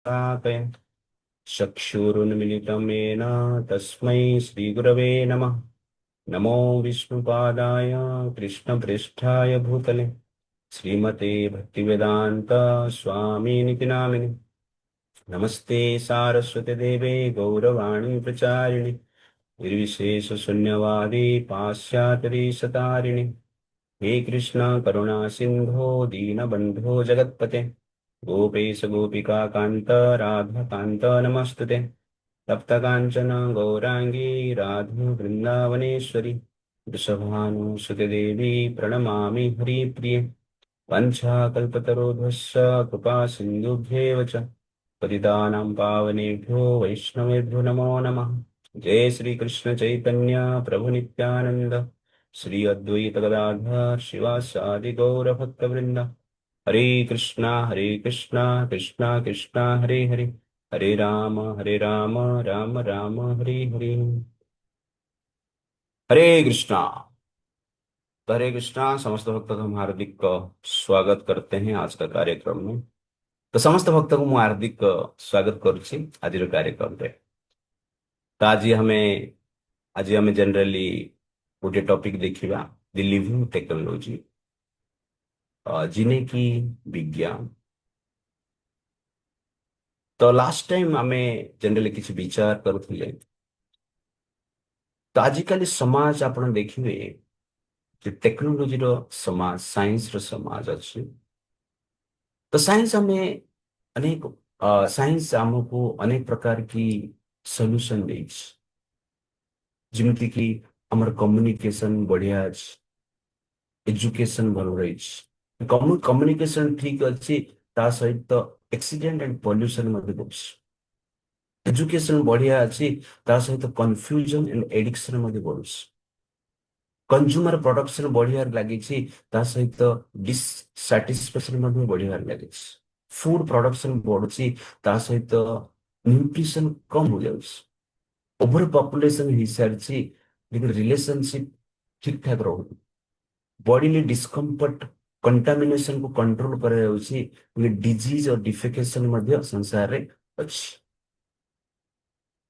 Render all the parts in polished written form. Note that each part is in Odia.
शलाकया चक्षुरुन्मिलितं येन तस्मै श्रीगुरवे नमः। नमो विष्णुपादाय कृष्णप्रेष्ठाय भूतले श्रीमते भक्तिवेदान्त स्वामिनिति नामिने। नमस्ते सारस्वती देवे गौरवाणी प्रचारिणि निर्विशेषशून्यवादी पाश्चात्यदेशतारिणि। हे कृष्ण करुणा सिन्धो दीनबन्धो जगत्पते गोपेश गोपिका कान्त राधाकान्त नमस्तुते। तप्त काञ्चन गौराङ्गी राधे वृन्दावनेश्वरि वृषभानुसुते देवी प्रणमामि हरिप्रिये। वञ्छाकल्पतरुभ्यश्च कृपा सिन्धुभ्येव च पतितानां पावनेभ्यो वैष्णवेभ्यो नमो नमः। जय श्री कृष्ण चैतन्य प्रभु नित्यानंद श्री अद्वैत गदाधर शिवासादि गौर भक्तवृंद। हरे कृष्णा कृष्णा कृष्णा हरे हरे, हरे राम राम राम हरे हरे। हरे कृष्णा। तो हरे कृष्णा समस्त भक्तों को हम हार्दिक स्वागत करते हैं आज का कार्यक्रम में। ତ ସମସ୍ତ ଭକ୍ତଙ୍କୁ ମୁଁ ହାର୍ଦ୍ଦିକ ସ୍ୱାଗତ କରୁଛି ଆଜିର କାର୍ଯ୍ୟକ୍ରମରେ। ତ ଆଜି ଆମେ ଜେନେରାଲି ଗୋଟେ ଟପିକ ଦେଖିବା, ଦି ଲିଭିଂ ଟେକ୍ନୋଲୋଜି, जीने की विज्ञान। ତ ଲାଷ୍ଟ ଟାଇମ ଆମେ ଜେନେରାଲି କିଛି ବିଚାର କରୁଥିଲେ। ତ ଆଜିକାଲି ସମାଜ ଆପଣ ଦେଖିବେ ଯେ ଟେକ୍ନୋଲୋଜିର ସମାଜ, ସାଇନ୍ସର ସମାଜ ଅଛି। ତ ସାଇନ୍ସ ଆମେ ଅନେକ ସାଇନ୍ସ ଆମକୁ ଅନେକ ପ୍ରକାର କି ସଲ୍ୟୁସନ ଦେଇଛି। ଯେମିତିକି ଆମର କମ୍ୟୁନିକେସନ ବଢିଆ ଅଛି, ଏଜୁକେସନ ଭଲ ରହିଛି, କମ୍ୟୁନିକେସନ ଠିକ ଅଛି, ତା ସହିତ ଆକ୍ସିଡେଣ୍ଟ ଆଣ୍ଡ ପଲ୍ୟୁସନ ମଧ୍ୟ ବଢୁଛି। ଏଜୁକେସନ ବଢିଆ ଅଛି, ତା ସହିତ କନଫ୍ୟୁଜନ ଆଣ୍ଡ ଏଡିକ୍ସନ ମଧ୍ୟ ବଢୁଛି। କନଜ୍ୟୁମର ପ୍ରଡକ୍ସନ ବଢିବାରେ ଲାଗିଛି, ତା ସହିତ ଡିସସାଟିସ୍ଫାକ୍ସନ ମଧ୍ୟ ବଢିବାରେ ଲାଗିଛି। ଫୁଡ ପ୍ରଡକ୍ସନ ବଢୁଛି, ତା ସହିତ ନ୍ୟୁଟ୍ରିସନ କମ ହେଇଯାଉଛି। ଓଭର ପପୁଲେସନ ହେଇସାରିଛି, କିନ୍ତୁ ରିଲେସନସିପ ଠିକ ଠାକ ରହୁନି। ବଡିଲି ଡିସ୍କମ୍ଫର୍ଟ, କଣ୍ଟାମିନେସନକୁ କଣ୍ଟ୍ରୋଲ କରାଯାଉଛି, ଡିଜିଜ ଓ ଡିଫେକେସନ ମଧ୍ୟ ସଂସାରରେ ଅଛି।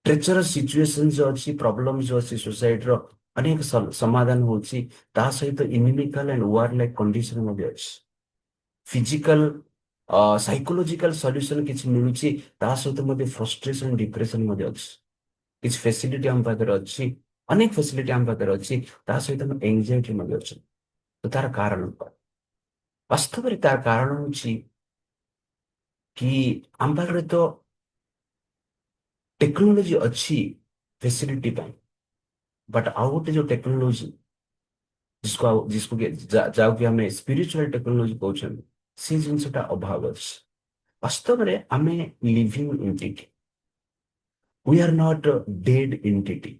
ଟ୍ରେଚରସ୍ ସିଚୁଏସନ ଯୋଉ ଅଛି, ପ୍ରୋବ୍ଲେମ ଯୋଉ ଅଛି ସୋସାଇଟିର, ଅନେକ ସମାଧାନ ହଉଛି, ତା ସହିତ ଇନିମିକାଲ ଆଣ୍ଡ ୱାର ଲାଇକ୍ କଣ୍ଡିସନ ମଧ୍ୟ ଅଛି। ଫିଜିକାଲ, ସାଇକୋଲୋଜିକାଲ ସଲ୍ୟୁସନ କିଛି ମିଳୁଛି, ତା ସହିତ ମଧ୍ୟ ଫ୍ରଷ୍ଟ୍ରେସନ, ଡିପ୍ରେସନ ମଧ୍ୟ ଅଛି। କିଛି ଫେସିଲିଟି ଆମ ପାଖରେ ଅଛି, ଅନେକ ଫେସିଲିଟି ଆମ ପାଖରେ ଅଛି, ତା ସହିତ ଆମ ଏଙ୍ଗଜାଇଟି ମଧ୍ୟ ଅଛି। ତ ତାର କାରଣ କଣ? ବାସ୍ତବରେ ତାର କାରଣ ହଉଛି କି ଆମ ପାଖରେ ତ ଟେକ୍ନୋଲୋଜି ଅଛି ଫେସିଲିଟି ପାଇଁ, ବଟ୍ ଆଉ ଗୋଟେ ଯୋଉ ଟେକ୍ନୋଲୋଜି जिसको कि ଯାହାକୁ ଆମେ ସ୍ପିରିଚୁଆଲ ଟେକ୍ନୋଲୋଜି କହୁଛନ୍ତି, ସେ ଜିନିଷଟା ଅଭାବ ଅଛି। ବାସ୍ତବରେ ଆମେ living entity. We are not dead entity,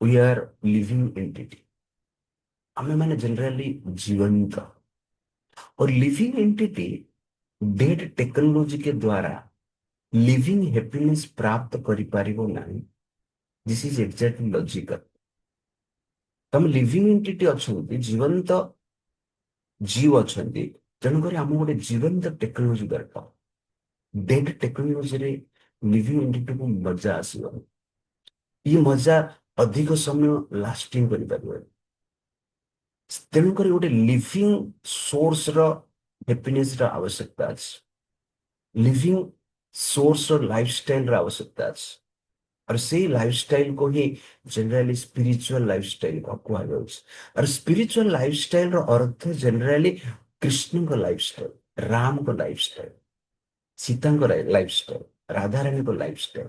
we are living entity. ଆମେ ମାନେ ଜେନେରାଲି ଜୀବନ୍ତ और लिविंग एंटिटी डेड टेक्नोलॉजी के द्वारा लिविंग हैप्पीनेस ପ୍ରାପ୍ତ କରିପାରିବ ନାହିଁ। This is exactly logical. ତମେ ଲିଭିଂ ଏଣ୍ଟିଟି ଅଛନ୍ତି, ଜୀବନ୍ତ ଜୀବ ଅଛନ୍ତି, ତେଣୁକରି ଆମକୁ ଗୋଟେ ଜୀବନ୍ତ ଟେକ୍ନୋଲୋଜି ଦରକାର। ଡେଡ୍ ଟେକ୍ନୋଲୋଜିରେ ଲିଭିଂ ଏଣ୍ଟିଟିକୁ ମଜା ଆସିବ, ଇଏ ମଜା ଅଧିକ ସମୟ ଲାଷ୍ଟିଂ କରିପାରିବନି। ତେଣୁକରି ଗୋଟେ ଲିଭିଂ ସୋର୍ସର ହ୍ୟାପିନେସର ଆବଶ୍ୟକତା ଅଛି, ଲିଭିଂ ସୋର୍ସର ଲାଇଫଷ୍ଟାଇଲର ଆବଶ୍ୟକତା ଅଛି। ଆଉ ସେଇ ଲାଇଫଷ୍ଟାଇଲକୁ ହିଁ ଜେନେରାଲି ସ୍ପିରିଚୁଆଲ ଲାଇଫଷ୍ଟାଇଲ କୁହାଯାଉଛି। ଆଉ ସ୍ପିରିଚୁଆଲ ଲାଇଫଷ୍ଟାଇଲର ଅର୍ଥ ଜେନେରାଲି କୃଷ୍ଣଙ୍କ ଲାଇଫଷ୍ଟାଇଲ, ରାମଙ୍କ ଲାଇଫଷ୍ଟାଇଲ, ସୀତାଙ୍କ ଲାଇଫଷ୍ଟାଇଲ, ରାଧାରାଣୀଙ୍କ ଲାଇଫଷ୍ଟାଇଲ।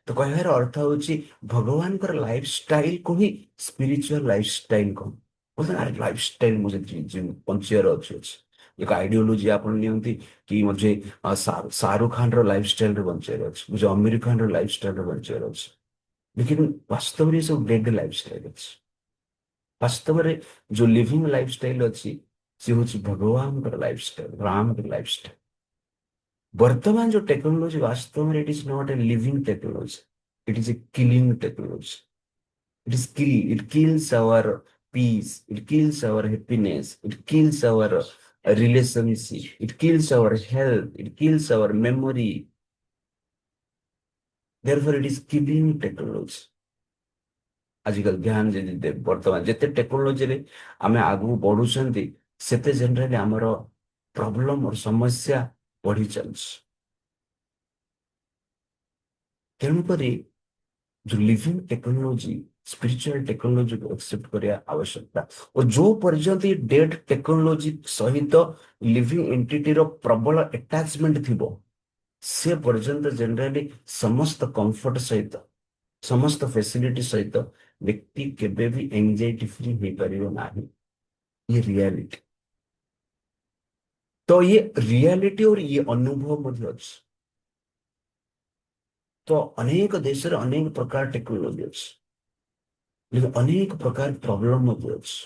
ତ କହିବାର ଅର୍ଥ ହଉଛି ଭଗବାନଙ୍କର ଲାଇଫଷ୍ଟାଇଲକୁ ହିଁ ସ୍ପିରିଚୁଆଲ ଲାଇଫଷ୍ଟାଇଲ କହୁ। ବୋଲते ଆରେ ଲାଇଫଷ୍ଟାଇଲ ମୁଁ ଯଦି ବଞ୍ଚିବାର ଅଛି, ଏକ ଆଇଡିଓଲୋଜି ଆପଣ ନିଅନ୍ତି କି मुझे ଶାହରୁଖ ଖାନର ଲାଇଫଷ୍ଟାଇଲରେ ବଞ୍ଚିବାର ଅଛି, मुझे ଅମିର ଖାନର ଲାଇଫଷ୍ଟାଇଲରେ ବଞ୍ଚିବାର ଅଛି। लेकिन ବାସ୍ତବରେ ଏ ସବୁ ଡେଡ୍ ଲାଇଫଷ୍ଟାଇଲ ଅଛି। ବାସ୍ତବରେ ଯୋଉ ଲିଭିଂ ଲାଇଫଷ୍ଟାଇଲ ଅଛି, ସେ ହଉଛି ଭଗବାନଙ୍କର ଲାଇଫଷ୍ଟାଇଲ, ରାମଙ୍କର ଲାଇଫଷ୍ଟାଇଲ। ବର୍ତ୍ତମାନ ଯୋଉ ଟେକ୍ନୋଲୋଜି, ବାସ୍ତବରେ it is not a living technology, it is a killing technology. It kills our peace, it kills our happiness, it kills our relationship, it kills our health, it kills our memory. Therefore it is killing technology. ଆଜିକାଲି ଧ୍ୟାନ ଯଦି, ବର୍ତ୍ତମାନ ଯେତେ ଟେକ୍ନୋଲୋଜିରେ ଆମେ ଆଗକୁ ବଢୁଛନ୍ତି, ସେତେ ଜେନେରାଲି ଆମର ପ୍ରୋବ୍ଲେମ, ସମସ୍ୟା ବଢି ଚାଲିଛି। ତେଣୁକରି ଯୋଉ ଲିଭିଂ ଟେକ୍ନୋଲୋଜି, ସ୍ପିରିଚୁଆଲ ଟେକ୍ନୋଲୋଜିକୁ ଆକ୍ସେପ୍ଟ କରିବା ଆବଶ୍ୟକତା ଓ ଯୋଉ ପର୍ଯ୍ୟନ୍ତ ଏ ଡେଡ୍ ଟେକ୍ନୋଲୋଜି ସହିତ ଲିଭିଂ ଏଣ୍ଟିଟିର ପ୍ରବଳ ଆଟାଚମେଣ୍ଟ ଥିବ, ସେ ପର୍ଯ୍ୟନ୍ତ ଜେନେରାଲି ସମସ୍ତ କମ୍ଫର୍ଟ ସହିତ, ସମସ୍ତ ଫେସିଲିଟି ସହିତ ବ୍ୟକ୍ତି କେବେ ବି ଏଂଜାଇଟି ଫ୍ରି ହେଇପାରିବ ନାହିଁ। ଇଏ ରିଆଲିଟି। ତ ଇଏ ରିଆଲିଟି और ଇଏ ଅନୁଭବ ମଧ୍ୟ ଅଛି। ତ ଅନେକ ଦେଶରେ ଅନେକ ପ୍ରକାର ଟେକ୍ନୋଲୋଜି ଅଛି, କିନ୍ତୁ ଅନେକ ପ୍ରକାର ପ୍ରୋବ୍ଲେମ ମଧ୍ୟ ଅଛି।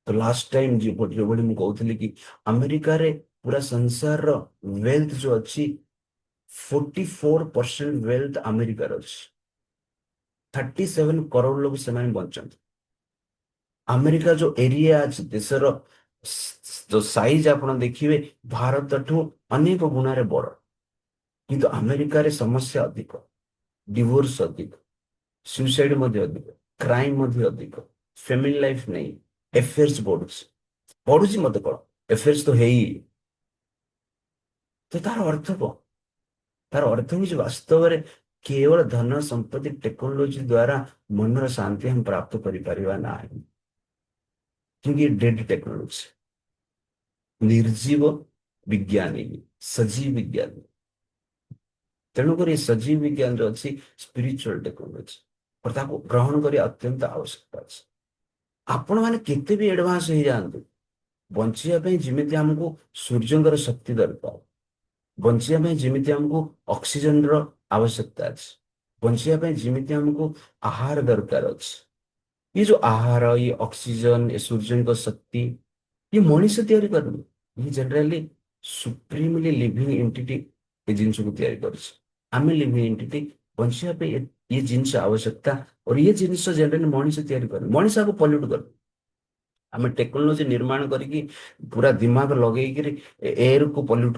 ତ ଲାଷ୍ଟ ଟାଇମ ଯେଉଁଭଳି ମୁଁ କହୁଥିଲି କି ଆମେରିକାରେ ପୁରା ସଂସାରର ୱେଲ୍ଥ ଯୋଉ ଅଛି, 44% ୱେଲ୍ଥ ଆମେରିକାର ଅଛି। 37 କରୋଡ଼ ଲୋକ ସେମାନେ ବଞ୍ଚନ୍ତି। ଆମେରିକା ଯୋଉ ଏରିଆ ଅଛି, ଦେଶର ଯୋଉ ସାଇଜ ଆପଣ ଦେଖିବେ, ଭାରତଠୁ ଅନେକ ଗୁଣାରେ ବଡ। କିନ୍ତୁ ଆମେରିକାରେ ସମସ୍ୟା ଅଧିକ, ଡିଭୋର୍ସ ଅଧିକ, ସୁଇସାଇଡ ମଧ୍ୟ ଅଧିକ, କ୍ରାଇମ ମଧ୍ୟ ଅଧିକ, ଫ୍ୟାମିଲି ଲାଇଫ ନେଇ ଏଫେୟାର୍ସ ବଢୁଛି। ବଢୁଛି ମତେ କଣ, ଏଫେୟାର୍ସ ତ ହେଇ। ତ ତାର ଅର୍ଥ କଣ? ତାର ଅର୍ଥ ହଉଛି, ବାସ୍ତବରେ କେବଳ ଧନ ସମ୍ପତ୍ତି, ଟେକ୍ନୋଲୋଜି ଦ୍ଵାରା ମନର ଶାନ୍ତି ଆମେ ପ୍ରାପ୍ତ କରିପାରିବା ନାହିଁ, क्योंकि डेड टेक्नोलॉजी, ନିର୍ଜୀବ ବିଜ୍ଞାନ, ସଜୀବ ବିଜ୍ଞାନ। ତେଣୁକରି ସଜୀବ ବିଜ୍ଞାନ ଯୋଉ ଅଛି, ସ୍ପିରିଚୁଆଲ ଟେକ୍ନୋଲୋଜି, ତାକୁ ଗ୍ରହଣ କରିବା ଅତ୍ୟନ୍ତ ଆବଶ୍ୟକତା ଅଛି। ଆପଣମାନେ କେତେ ବି ଆଡଭାନ୍ସ ହେଇଯାଆନ୍ତୁ, ବଞ୍ଚିବା ପାଇଁ ଯେମିତି ଆମକୁ ସୂର୍ଯ୍ୟଙ୍କର ଶକ୍ତି ଦରକାର, ବଞ୍ଚିବା ପାଇଁ ଯେମିତି ଆମକୁ ଅକ୍ସିଜେନର ଆବଶ୍ୟକତା ଅଛି, ବଞ୍ଚିବା ପାଇଁ ଯେମିତି ଆମକୁ ଆହାର ଦରକାର ଅଛି, ଏ ଯୋଉ ଆହାର, ଏ ଅକ୍ସିଜେନ, ଏ ସୂର୍ଯ୍ୟଙ୍କ ଶକ୍ତି, ଇଏ ମଣିଷ ତିଆରି କରିନି। ଇଏ ଜେନେରାଲି ସୁପ୍ରିମଲି ଲିଭିଂ ଏଣ୍ଟିଟି ଏ ଜିନିଷକୁ ତିଆରି କରିଛି। ଆମେ ଲିଭିଂ ଏଣ୍ଟିଟି, ବଞ୍ଚିବା ପାଇଁ ଇଏ ଜିନିଷ ଆବଶ୍ୟକତା। और ଇଏ ଜିନିଷ ଜେନେରାଲି ମଣିଷ ତିଆରି କରେ, ମଣିଷ ଆକୁ ପଲ୍ୟୁଟ କରେ। ଆମେ ଟେକ୍ନୋଲୋଜି ନିର୍ମାଣ କରିକି, ପୁରା ଦିମାଗ ଲଗେଇକିରି ଏୟାରକୁ ପଲ୍ୟୁଟ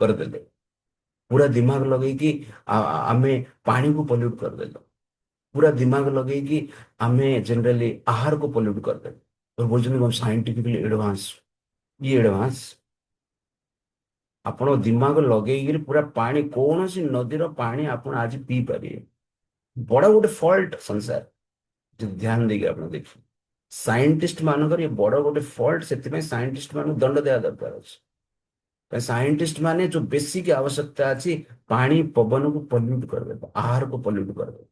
କରିଦେଲେ। ପୁରା ଦିମାଗ ଲଗେଇକି ଆମେ ପାଣିକୁ ପଲ୍ୟୁଟ କରିଦେଲୁ। ପୁରା ଦିମାଗ ଲଗେଇକି ଆମେ ଜେନେରାଲି ଆହାରକୁ ପଲ୍ୟୁଟ କରିଦେଲୁ। କହୁଛନ୍ତି କଣ ସାଇଣ୍ଟିଫିକାଲି ଆଡଭାନ୍ସ। ଇଏ ଆଡଭାନ୍ସ? ଆପଣ ଦିମାଗ ଲଗେଇକିରି ପୁରା ପାଣି, କୌଣସି ନଦୀର ପାଣି ଆପଣ ଆଜି ପିଇ ପାରିବେ। ବଡ ଗୋଟେ ଫଲ୍ଟ ସଂସାର, ଯଦି ଧ୍ୟାନ ଦେଇକି ଆପଣ ଦେଖିବେ, ସାଇଣ୍ଟିଷ୍ଟ ମାନଙ୍କର ଇଏ ବଡ ଗୋଟେ ଫଲ୍ଟ। ସେଥିପାଇଁ ସାଇଣ୍ଟିଷ୍ଟ ମାନଙ୍କୁ ଦଣ୍ଡ ଦେବା ଦରକାର ଅଛି। ସାଇଣ୍ଟିଷ୍ଟ ମାନେ ଯୋଉ ବେସିକ ଆବଶ୍ୟକତା ଅଛି, ପାଣି, ପବନକୁ ପଲ୍ୟୁଟ କରିଦେବେ, ଆହାରକୁ ପଲ୍ୟୁଟ କରିଦେବେ।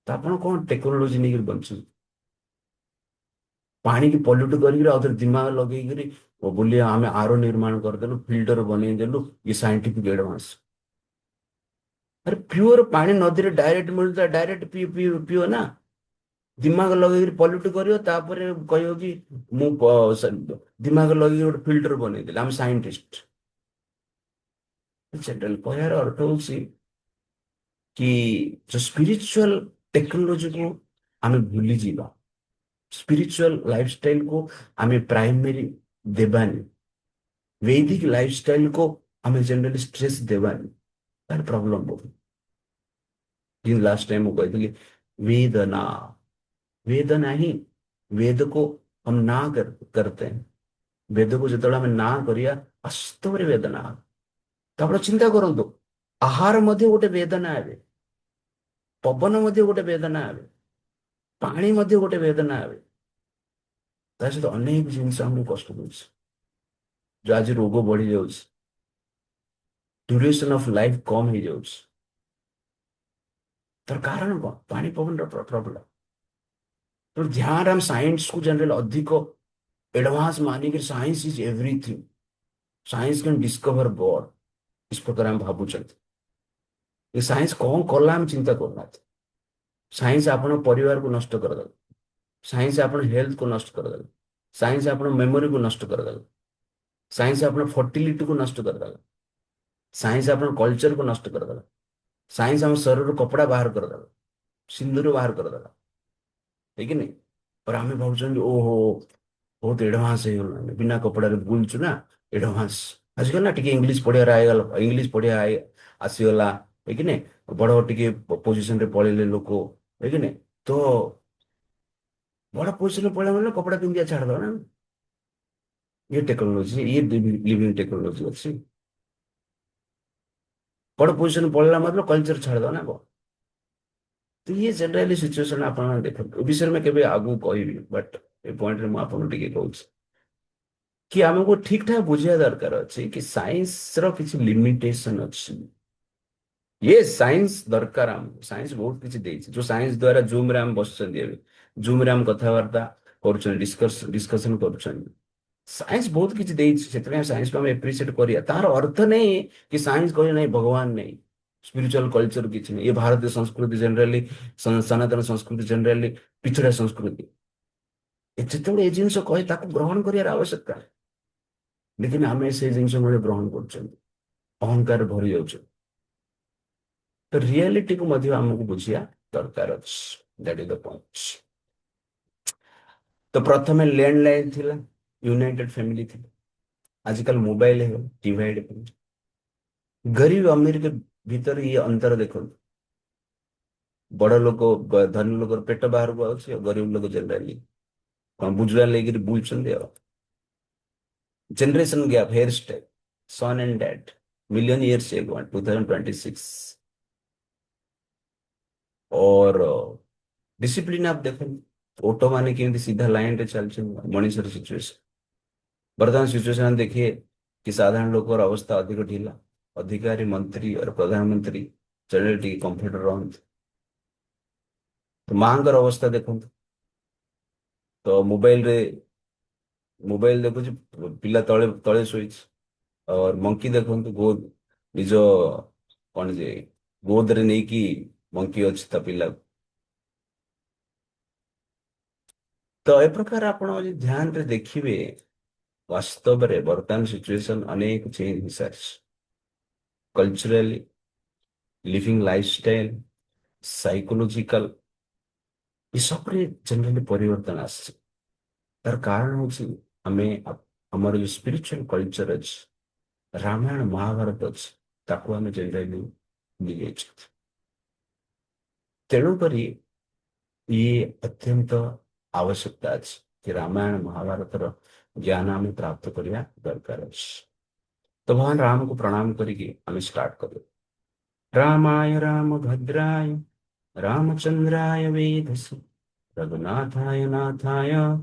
ତ ଆପଣ କଣ ଟେକ୍ନୋଲୋଜି ନେଇକିରି ବଞ୍ଚୁଛନ୍ତି? ପାଣିକି ପଲ୍ୟୁଟ କରିକିରି ଆଉ ଥରେ ଦିମାଗ ଲଗେଇକିରି ବୋଲି ଆମେ ଆରୋ ନିର୍ମାଣ କରିଦେଲୁ, ଫିଲ୍ଟର ବନେଇଦେଲୁ, ଇଏ ସାଇଣ୍ଟିଫିକ ଆଡଭାନ୍ସ। ଆରେ, ପିଓର ପାଣି ନଦୀରେ ଡାଇରେକ୍ଟ ମିଳୁଥିଲା, ଡାଇରେକ୍ଟ ପିଅ ପିଅ ନା। ଦିମାଗ ଲଗେଇକିରି ପଲ୍ୟୁଟ କରିବ, ତାପରେ କହିବ କି ମୁଁ ଦିମାଗ ଲଗେଇକି ଗୋଟେ ଫିଲ୍ଟର ବନେଇଦେଲି, ଆମେ ସାଇଣ୍ଟିଷ୍ଟ। ଜେନେରାଲ କହିବାର ଅର୍ଥ ହଉଛି କି ଯୋଉ ସ୍ପିରିଚୁଆଲ ଟେକ୍ନୋଲୋଜିକୁ ଆମେ ଭୁଲିଯିବା, ସ୍ପିରିଚୁଆଲ ଲାଇଫଷ୍ଟାଇଲକୁ ଆମେ ପ୍ରାଇମେରୀ ଦେବାନି, ବୈଦିକ ଲାଇଫଷ୍ଟାଇଲକୁ ଆମେ ଜେନେରାଲି ଷ୍ଟ୍ରେସ୍ ଦେବାନି, ତାର ପ୍ରୋବ୍ଲେମ ବହୁତ। କିନ୍ତୁ ଲାଷ୍ଟ ଟାଇମ ମୁଁ କହିଥିଲି, वेदना, वेदना ही, वेद को हम ना करते हैं। ବେଦକୁ ଯେତେବେଳେ ଆମେ ନା କରିବା, ବାସ୍ତବରେ ବେଦନା। ତ ଆପଣ ଚିନ୍ତା କରନ୍ତୁ, ଆହାର ମଧ୍ୟ ଗୋଟେ ବେଦନା ଏବେ, ପବନ ମଧ୍ୟ ଗୋଟେ ବେଦନା ଏବେ, ପାଣି ମଧ୍ୟ ଗୋଟେ ବେଦନା ଏବେ। ତା ସହିତ ଅନେକ ଜିନିଷ ଆମକୁ କଷ୍ଟ ଦଉଛି। ଯୋଉ ଆଜି ରୋଗ ବଢି ଯାଉଛି, ଡ୍ୟୁରେସନ ଅଫ ଲାଇଫ କମ ହେଇଯାଉଛି, ତାର କାରଣ କଣ? ପାଣି, ପବନର ପ୍ରୋବ୍ଲେମ। ତେଣୁ ଧ୍ୟାନ, ଆମେ ସାଇନ୍ସକୁ ଜେନେରାଲି ଅଧିକ ଏଡଭାନ୍ସ ମାନିକି, science is everything, science can discover God, इस ପ୍ରକାର ଆମେ ଭାବୁଛନ୍ତି। ଏ ସାଇନ୍ସ କଣ କଲା, ଆମେ ଚିନ୍ତା କରୁନାହାନ୍ତି। ସାଇନ୍ସ ଆପଣ ପରିବାରକୁ ନଷ୍ଟ କରିଦେଲା, ସାଇନ୍ସ ଆପଣ ହେଲ୍ଥକୁ ନଷ୍ଟ କରିଦେଲା, ସାଇନ୍ସ ଆପଣ ମେମୋରିକୁ ନଷ୍ଟ କରିଦେଲା, ସାଇନ୍ସ ଆପଣ ଫର୍ଟିଲିଟିକୁ ନଷ୍ଟ କରିଦେଲା, ସାଇନ୍ସ ଆପଣ କଲଚରକୁ ନଷ୍ଟ କରିଦେଲା, ସାଇନ୍ସ ଆମ ଶରୀରରୁ କପଡ଼ା ବାହାର କରିଦେଲା, ସିନ୍ଦୁର ବାହାର କରିଦେଲା, ଠିକ କି ନାଇଁ? पर ଆମେ ଭାବୁଛନ୍ତି, ଓହୋ, ବହୁତ ଏଡଭାନ୍ସ ହେଇଗଲାଣି, ବିନା କପଡ଼ାରେ ବୁଲୁଛୁ ନା, ଏଡଭାନ୍ସ। ଆଜିକାଲି ନା ଟିକେ ଇଂଲିଶ ପଢିବାର ଆଇଗଲା, ଇଂଲିଶ ପଢିବା ଆସିଗଲା, କି ନାଇଁ? ବଡ ଟିକେ ପୋଜିସନରେ ପଳେଇଲେ ଲୋକ, କି ନାଇଁ? ତ ବଡ ପୋଜିସନରେ ପଳେଇଲା ମାନେ କପଡ଼ା ପିନ୍ଧିବା ଛାଡ଼ିଦବା ନା? ଇଏ ଟେକ୍ନୋଲୋଜି, ଇଏ ଲିଭିଂ ଟେକ୍ନୋଲୋଜି ଅଛି। ବଡ ପୋଜିସନ ପଳେଇଲା ମାତ୍ର କଲଚର ଛାଡ଼ିଦବା ନା କଣ? ତ ଇଏ ଜେନେରାଲି ସିଚୁଏସନ ଆପଣମାନେ ଦେଖନ୍ତୁ। ଏ ବିଷୟରେ ମୁଁ କେବେ ଆଗକୁ କହିବି, ବଟ୍ ଏ ପଏଣ୍ଟରେ ମୁଁ ଆପଣଙ୍କୁ ଟିକେ କହୁଛି କି ଆମକୁ ଠିକ ଠାକ ବୁଝିବା ଦରକାର ଅଛି କି ସାଇନ୍ସର କିଛି ଲିମିଟେସନ ଅଛି। ଇଏ ସାଇନ୍ସ ଦରକାର ଆମକୁ, ସାଇନ୍ସ ବହୁତ କିଛି ଦେଇଛି। ଯୋଉ ସାଇନ୍ସ ଦ୍ୱାରା ଜୁମରେ ଆମେ ବସୁଛନ୍ତି, ଏବେ ଜୁମରେ ଆମେ କଥାବାର୍ତ୍ତା କରୁଛନ୍ତି, ଡିସ୍କସନ କରୁଛନ୍ତି। ସାଇନ୍ସ ବହୁତ କିଛି ଦେଇଛି, ସେଥିପାଇଁ ସାଇନ୍ସକୁ ଆମେ ଏପ୍ରିସିଏଟ କରିବା। ତାର ଅର୍ଥ ନାହିଁ କି ସାଇନ୍ସ କହିଲେ ନାହିଁ ଭଗବାନ ନାହିଁ, ସ୍ପିରିଚୁଆଲ କଲଚର କିଛି ନାହିଁ, ଏ ଭାରତୀୟ ସଂସ୍କୃତି ଜେନେରାଲି ସନାତନ ସଂସ୍କୃତି ଜେନେରାଲି ପିଛଡ଼ା ସଂସ୍କୃତି। ଯେତେବେଳେ ଏ ଜିନିଷ କହେ, ତାକୁ ଗ୍ରହଣ କରିବାର ଆବଶ୍ୟକତା। ଲେକିନ ଆମେ ସେ ଜିନିଷ ମଧ୍ୟ ଗ୍ରହଣ କରୁଛନ୍ତି, ଅହଙ୍କାର ଭରି ଯାଉଛୁ। ତ ରିଆଲିଟିକୁ ମଧ୍ୟ ଆମକୁ ବୁଝିବା ଦରକାର ଅଛି। That is the point. ତ ପ୍ରଥମେ ଲ୍ୟାଣ୍ଡ ଲାଇନ ଥିଲା, ୟୁନାଇଟେଡ ଫ୍ୟାମିଲି ଥିଲା। ଆଜିକାଲି ମୋବାଇଲ ହେଇଗଲା, ଡିଭାଇଡ। ଗରିବ ଅମୀର ଭିତରେ ଇଏ ଅନ୍ତର ଦେଖନ୍ତୁ। ବଡ ଲୋକ, ଧନୀ ଲୋକର ପେଟ ବାହାରକୁ ଆଉଛି ଆଉ ଗରିବ ଲୋକ ଜେନେରାଲି କଣ ବୁଜୁଳା ନେଇକିରି ବୁଲୁଛନ୍ତି। ଆଉ generation gap, hair style, son and dad, million years ago, 2026। और ଡିସିପ୍ଲିନ आप ଦେଖନ୍ତୁ, ଅଟୋ ମାନେ କେମିତି ସିଧା ଲାଇନରେ ଚାଲିଛନ୍ତି। ମଣିଷର ସିଚୁଏସନ, ବର୍ତ୍ତମାନ ସିଚୁଏସନ ଦେଖିଏ କି ସାଧାରଣ ଲୋକର ଅବସ୍ଥା ଅଧିକ ଢିଲା। ଅଧିକାରୀ, ମନ୍ତ୍ରୀ और ପ୍ରଧାନମନ୍ତ୍ରୀ ଜେନେରାଲି ଟିକେ କମ୍ଫର୍ଟ ରହନ୍ତି। ତ ମାଙ୍କର ଅବସ୍ଥା ଦେଖନ୍ତୁ। ତ ମୋବାଇଲରେ ମୋବାଇଲ ଦେଖୁଛି, ପିଲା ତଳେ ତଳେ ଶୋଇଛି। और ମଙ୍କି ଦେଖନ୍ତୁ, ଗୋଦ ନିଜ କଣ ଯେ ଗୋଦରେ ନେଇକି ମଙ୍କି ଅଛି ତା ପିଲାକୁ। ତ ଏ ପ୍ରକାର ଆପଣ ଯଦି ଧ୍ୟାନରେ ଦେଖିବେ, ବାସ୍ତବରେ ବର୍ତ୍ତମାନ ସିଚୁଏସନ ଅନେକ ଚେଞ୍ଜ ହେଇସାରିଛି। କଲଚରାଲି, ଲିଭିଂ ଲାଇଫଷ୍ଟାଇଲ, ସାଇକୋଲୋଜିକାଲ, ଏସବୁରେ ଜେନେରାଲି ପରିବର୍ତ୍ତନ ଆସିଛି। ତାର କାରଣ ହଉଛି ଆମେ ଆମର ଯୋଉ ସ୍ପିରିଚୁଆଲ କଲଚର ଅଛି, ରାମାୟଣ ମହାଭାରତ ଅଛି, ତାକୁ ଆମେ ଜେନେରାଲି ଭୁଲି ଯାଇଛନ୍ତି। ତେଣୁକରି ଇଏ ଅତ୍ୟନ୍ତ ଆବଶ୍ୟକତା ଅଛି କି ରାମାୟଣ ମହାଭାରତର ଜ୍ଞାନ ଆମେ ପ୍ରାପ୍ତ କରିବା ଦରକାର ଅଛି। ତ ଭଗବାନ ରାମକୁ ପ୍ରଣାମ କରିକି ଆମେ ଷ୍ଟାର୍ଟ କରିବା। ରାମାୟ ରାମଭଦ୍ରାୟ ରାମଚନ୍ଦ୍ରାୟ वेधसे रघुनाथाय नाथाय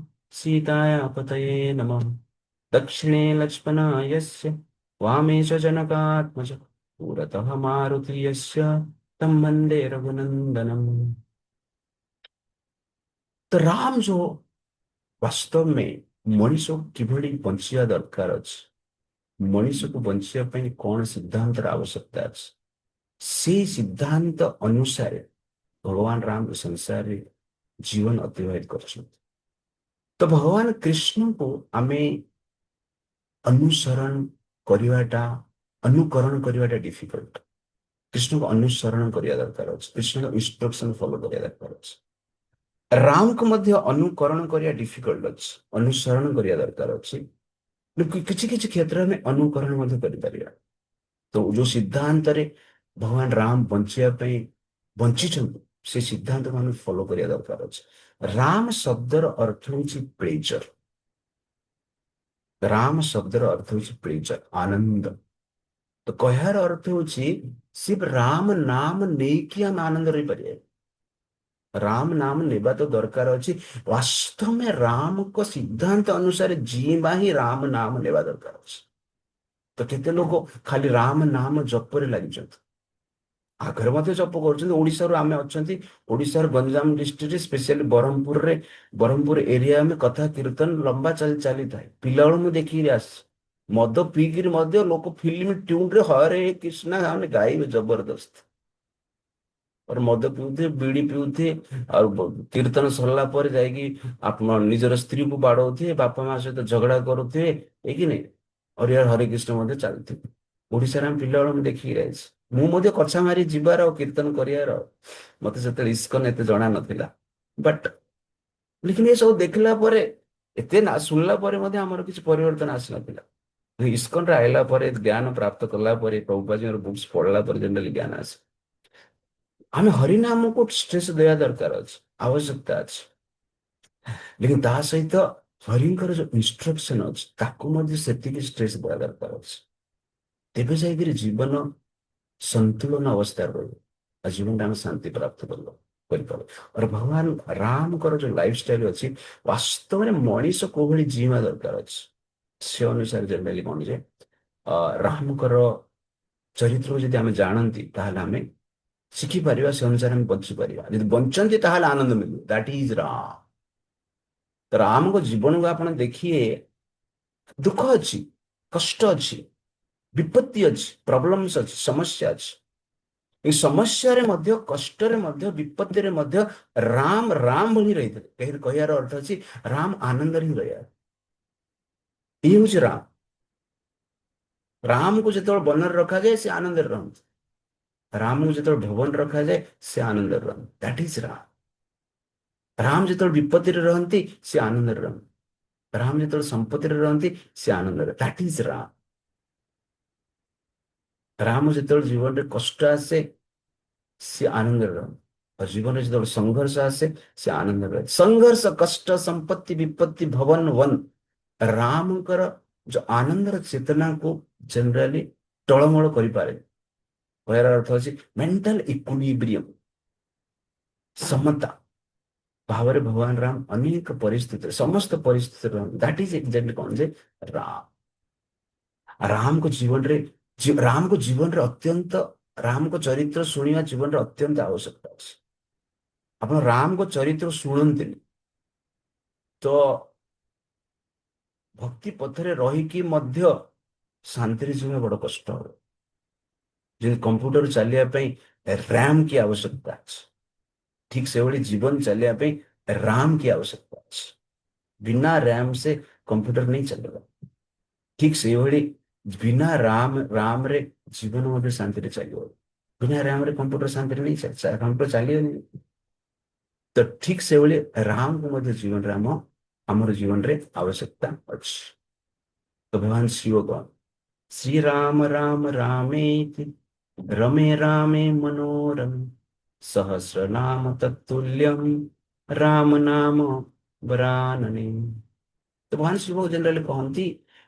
सीताय पतये नमः। दक्षिणे लक्ष्मणायस्य वामे च जनकात्मज पुरतः मारुति यस्य तं वन्दे रघुनंदनम। ତ ରାମ ଯୋଉ ବାସ୍ତବ में ମଣିଷ କିଭଳି ବଞ୍ଚିବା ଦରକାର ଅଛି, ମଣିଷକୁ ବଞ୍ଚିବା ପାଇଁ କଣ ସିଦ୍ଧାନ୍ତର ଆବଶ୍ୟକତା ଅଛି, ସେଇ ସିଦ୍ଧାନ୍ତ ଅନୁସାରେ ଭଗବାନ ରାମ ଏ ସଂସାରରେ ଜୀବନ ଅତିବାହିତ କରିଛନ୍ତି। ତ ଭଗବାନ କୃଷ୍ଣଙ୍କୁ ଆମେ ଅନୁସରଣ କରିବାଟା, ଅନୁକରଣ କରିବାଟା ଡିଫିକଲ୍ଟ। କୃଷ୍ଣଙ୍କୁ ଅନୁସରଣ କରିବା ଦରକାର ଅଛି, କୃଷ୍ଣଙ୍କ ଇନଷ୍ଟ୍ରକ୍ସନ ଫଲୋ କରିବା ଦରକାର ଅଛି। ରାମକୁ ମଧ୍ୟ ଅନୁକରଣ କରିବା ଡିଫିକଲ୍ଟ ଅଛି, ଅନୁସରଣ କରିବା ଦରକାର ଅଛି। କିଛି କିଛି କ୍ଷେତ୍ରରେ ଆମେ ଅନୁକରଣ ମଧ୍ୟ କରିପାରିବା। ତ ଯୋଉ ସିଦ୍ଧାନ୍ତରେ ଭଗବାନ ରାମ ବଞ୍ଚିବା ପାଇଁ ବଞ୍ଚିଛନ୍ତି, ସେ ସିଦ୍ଧାନ୍ତକୁ ଆମେ ଫଲୋ କରିବା ଦରକାର ଅଛି। ରାମ ଶବ୍ଦର ଅର୍ଥ ହେଉଛି ପ୍ଲେଜର। ରାମ ଶବ୍ଦର ଅର୍ଥ ହେଉଛି ପ୍ଲେଜର, ଆନନ୍ଦ। ତ କହିବାର ଅର୍ଥ ହେଉଛି ସିର୍ଫ ରାମ ନାମ ନେଇକି ଆମେ ଆନନ୍ଦ ରହିପାରିବା? ରାମ ନାମ ନେବା ତ ଦରକାର ଅଛି। ବାସ୍ତବରେ ରାମଙ୍କ ସିଦ୍ଧାନ୍ତ ଅନୁସାରେ ଜୀଇବା ହିଁ ରାମ ନାମ ନେବା ଦରକାର ଅଛି। ତ କେତେ ଲୋକ ଖାଲି ରାମ ନାମ ଜପରେ ଲାଗିଛନ୍ତି, ଆଗରେ ମଧ୍ୟ ଜପ କରୁଛନ୍ତି। ଓଡିଶାରୁ ଆମେ ଅଛନ୍ତି, ଓଡିଶାର ଗଞ୍ଜାମ ଡିଷ୍ଟ୍ରିକ୍ଟରେ, ସ୍ପେଶିଆଲି ବ୍ରହ୍ମପୁରରେ, ବ୍ରହ୍ମପୁର ଏରିଆ ଆମେ କଥା କୀର୍ତ୍ତନ ଲମ୍ବା ଚାଲି ଚାଲିଥାଏ। ପିଲାବେଳୁ ମୁଁ ଦେଖିକିରି ଆସିଛି, ମଦ ପିଇକିରି ମଧ୍ୟ ଲୋକ ଫିଲ୍ମ ଟ୍ୟୁନରେ ହରେ କୃଷ୍ଣ ମାନେ ଗାଇବେ ଜବରଦସ୍ତ। और ମଦ ପିଉଥିବେ, ବିଡି ପିଉଥିବେ, ଆଉ କୀର୍ତ୍ତନ ସରିଲା ପରେ ଯାଇକି ଆପଣ ନିଜର ସ୍ତ୍ରୀକୁ ବାଡଉଥିବେ, ବାପା ମା ସହିତ ଝଗଡା କରୁଥିବେ, ଏଇ କି ନାଇଁ? ହରିହର ହରେ କୃଷ୍ଣ ମଧ୍ୟ ଚାଲିଥିବେ। ଓଡିଶାରେ ଆମେ ପିଲାବେଳୁ ମୁଁ ଦେଖିକି ଯାଇଛି। ମୁଁ ମଧ୍ୟ କଛା ମାରି ଯିବାର ଆଉ କୀର୍ତ୍ତନ କରିବାର, ମତେ ସେତେବେଳେ ଇସ୍କନ ଏତେ ଜଣା ନଥିଲା। ବଟ୍ ଲେକିନ ଏ ସବୁ ଦେଖିଲା ପରେ, ଏତେ ନା ଶୁଣିଲା ପରେ ମଧ୍ୟ ଆମର କିଛି ପରିବର୍ତ୍ତନ ଆସିନଥିଲା। ଇସ୍କନରେ ଆଇଲା ପରେ, ଜ୍ଞାନ ପ୍ରାପ୍ତ କଲା ପରେ, ପ୍ରଭୁପାଦଙ୍କର ବୁକ୍ସ ପଢିଲା ପରେ ଜେନେରାଲି ଜ୍ଞାନ ଆସେ। ଆମେ ହରିନାମକୁ ଷ୍ଟ୍ରେସ୍ ଦେବା ଦରକାର ଅଛି, ଆବଶ୍ୟକତା ଅଛି। ଲେକିନ ତା ସହିତ ହରିଙ୍କର ଯୋଉ ଇନଷ୍ଟ୍ରକ୍ସନ ଅଛି, ତାକୁ ମଧ୍ୟ ସେତିକି ଷ୍ଟ୍ରେସ୍ ଦେବା ଦରକାର ଅଛି। ତେବେ ଯାଇକିରି ଜୀବନ ସନ୍ତୁଳନ ଅବସ୍ଥାରେ ରହିବ ଆଉ ଜୀବନଟା ଆମେ ଶାନ୍ତି ପ୍ରାପ୍ତ କରିପାରିବ। और ଭଗବାନ ରାମଙ୍କର ଯୋଉ ଲାଇଫଷ୍ଟାଇଲ ଅଛି, ବାସ୍ତବରେ ମଣିଷ କୋଉ ଭଳି ଜିଇବା ଦରକାର ଅଛି, ସେ ଅନୁସାରେ ଜେନେରାଲି କଣ ଯେ ରାମଙ୍କର ଚରିତ୍ରକୁ ଯଦି ଆମେ ଜାଣନ୍ତି, ତାହେଲେ ଆମେ ଶିଖିପାରିବା, ସେ ଅନୁସାରେ ଆମେ ବଞ୍ଚିପାରିବା। ଯଦି ବଞ୍ଚନ୍ତି, ତାହେଲେ ଆନନ୍ଦ ମିଳିବ। That is Ram. ତ ରାମଙ୍କ ଜୀବନକୁ ଆପଣ ଦେଖିଏ, ଦୁଃଖ ଅଛି, କଷ୍ଟ ଅଛି, ବିପତ୍ତି ଅଛି, ପ୍ରୋବ୍ଲେମ୍ସ ଅଛି, ସମସ୍ୟା ଅଛି। ଏଇ ସମସ୍ୟାରେ ମଧ୍ୟ, କଷ୍ଟରେ ମଧ୍ୟ, ବିପତ୍ତିରେ ମଧ୍ୟ ରାମ ରାମ ଭଳି ରହିଥିଲେ। କେହି କହିବାର ଅର୍ଥ ଅଛି, ରାମ ଆନନ୍ଦରେ ହିଁ ରହିବା। ଇଏ ହଉଛି ରାମ। ରାମକୁ ଯେତେବେଳେ ବନରେ ରଖାଯାଏ, ସେ ଆନନ୍ଦରେ ରହନ୍ତି। ରାମକୁ ଯେତେବେଳେ ଭବନ ରଖାଯାଏ, ସେ ଆନନ୍ଦରେ ରହନ୍ତି। That is Ram. Ram ଯେତେବେଳେ ବିପତ୍ତିରେ ରହନ୍ତି, ସେ ଆନନ୍ଦରେ ରହନ୍ତି। ରାମ ଯେତେବେଳେ ସମ୍ପତ୍ତିରେ ରହନ୍ତି, ସେ ଆନନ୍ଦରେ। That is Ram. Ram ଯେତେବେଳେ ଜୀବନରେ କଷ୍ଟ ଆସେ, ସେ ଆନନ୍ଦରେ ରହନ୍ତି। ଆଉ ଜୀବନରେ ଯେତେବେଳେ ସଂଘର୍ଷ ଆସେ, ସେ ଆନନ୍ଦରେ ରହନ୍ତି। ସଂଘର୍ଷ, କଷ୍ଟ, ସମ୍ପତ୍ତି, ବିପତ୍ତି, ଭବନ, ବନ, ରାମଙ୍କର ଯୋଉ ଆନନ୍ଦର ଚେତନାକୁ ଜେନେରାଲି ଟଳମଳ କରିପାରେ। କହିବାର ଅର୍ଥ ଅଛି, ମେଣ୍ଟାଲ ଇକ୍ୱିଲିବ୍ରିୟମ, ସମତା ଭାବରେ ଭଗବାନ ରାମ ଅନେକ ପରିସ୍ଥିତିରେ, ସମସ୍ତ ପରିସ୍ଥିତିରେ ରହନ୍ତି। That is exactly କଣ ଯେ ରାମ। ରାମଙ୍କ ଜୀବନରେ, ରାମଙ୍କ ଜୀବନରେ ଅତ୍ୟନ୍ତ, ରାମଙ୍କ ଚରିତ୍ର ଶୁଣିବା ଜୀବନରେ ଅତ୍ୟନ୍ତ ଆବଶ୍ୟକତା ଅଛି। ଆପଣ ରାମଙ୍କ ଚରିତ୍ର ଶୁଣନ୍ତିନି ତ ଭକ୍ତି ପଥରେ ରହିକି ମଧ୍ୟ ଶାନ୍ତିରେ ଯିବା ବଡ କଷ୍ଟ ହବ। ଯେମିତି କମ୍ପ୍ୟୁଟର ଚାଲିବା ପାଇଁ ରାମ କି ଆବଶ୍ୟକତା ଅଛି, ଠିକ ସେଭଳି ଜୀବନ ଚାଲିବା ପାଇଁ ରାମ की आवश्यकता ଅଛି। बिना रैम से कंप्यूटर नहीं चलेगा। ଠିକ ସେଇଭଳି ବିନା ରାମ, ରାମରେ ଜୀବନ ମଧ୍ୟ ଶାନ୍ତିରେ ଚାଲିବ। ବିନା ରାମରେ କମ୍ପ୍ୟୁଟର ଶାନ୍ତିରେ ନେଇ କମ୍ପ୍ୟୁଟର ଚାଲିବନି। ତ ଠିକ ସେଇଭଳି ରାମକୁ ମଧ୍ୟ ଜୀବନରେ ଆମର ଜୀବନରେ ଆବଶ୍ୟକତା ଅଛି। ତ ଭଗବାନ ଶିବ କଣ? ଶ୍ରୀ ରାମ ରାମ ରାମେତି ରମେ ରାମେ ମନୋରମେ ସହସ୍ର ନାମ ତତ୍ତୁଲ୍ୟମ ରାମ ନାମ ବରାନନେ। ତ ଭଗବାନ ଶିବ ଜେନେରାଲି କହନ୍ତି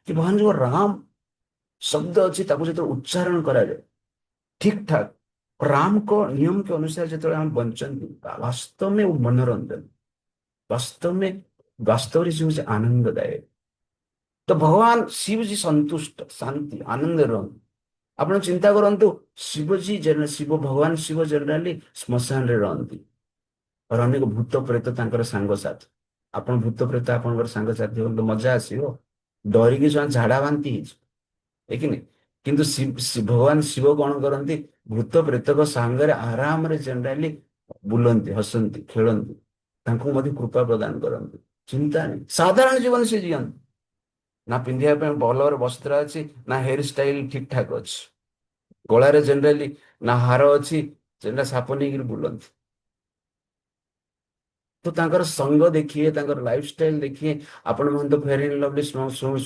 କି ଭଗବାନ ଯୋଉ ରାମ ଶବ୍ଦ ଅଛି, ତାକୁ ଯେତେବେଳେ ଉଚ୍ଚାରଣ କରାଯାଏ ଠିକ ଠାକ, ରାମଙ୍କ नियम के अनुसार ଯେତେବେଳେ ଆମେ ବଞ୍ଚନ୍ତି, वास्तव में वो मनोरंजन, वास्तव में, ବାସ୍ତବରେ ସେ ହଉଛି ଆନନ୍ଦଦାୟକ। ତ ଭଗବାନ ଶିବଜୀ ସନ୍ତୁଷ୍ଟ, ଶାନ୍ତି, ଆନନ୍ଦରେ ରହନ୍ତି। ଆପଣ ଚିନ୍ତା କରନ୍ତୁ, ଶିବଜୀ, ଶିବ ଭଗବାନ ଶିବ ଜେନେରାଲି ଶ୍ମଶାନରେ ରହନ୍ତି और ଅନେକ ଭୂତ ପ୍ରେତ ତାଙ୍କର ସାଙ୍ଗସାଥି। ଆପଣ ଭୂତ ପ୍ରେତ ଆପଣଙ୍କର ସାଙ୍ଗସାଥି ହେଲେ ମଜା ଆସିବ? ଡରିକି ସେମାନେ ଝାଡା ବାନ୍ତି ହେଇଯିବ କି ନାଇଁ? କିନ୍ତୁ ଭଗବାନ ଶିବ କଣ କରନ୍ତି? ଭୂତ ପ୍ରେତକ ସାଙ୍ଗରେ ଆରାମରେ ଜେନେରାଲି ବୁଲନ୍ତି, ହସନ୍ତି, ଖେଳନ୍ତି, ତାଙ୍କୁ ମଧ୍ୟ କୃପା ପ୍ରଦାନ କରନ୍ତି। ଚିନ୍ତା ନାହିଁ, ସାଧାରଣ ଜୀବନ ସେ ଜିଅନ୍ତି। ନା ପିନ୍ଧିବା ପାଇଁ ଭଲ ବସ୍ତ୍ର ଅଛି, ନା ହେୟାର ଷ୍ଟାଇଲ ଠିକ ଠାକ ଅଛି, ଗଳାରେ ଜେନେରାଲି ନା ହାର ଅଛି, ଜେନେରାଲି ସାପ ନେଇକିରି ବୁଲନ୍ତି। ତ ତାଙ୍କର ସଙ୍ଗ ଦେଖିବେ, ତାଙ୍କର ଲାଇଫଷ୍ଟାଇଲ ଦେଖିବେ। ଆପଣ ମାନେ ତ ଫେୟାର ଆଣ୍ଡ ଲଭଲି,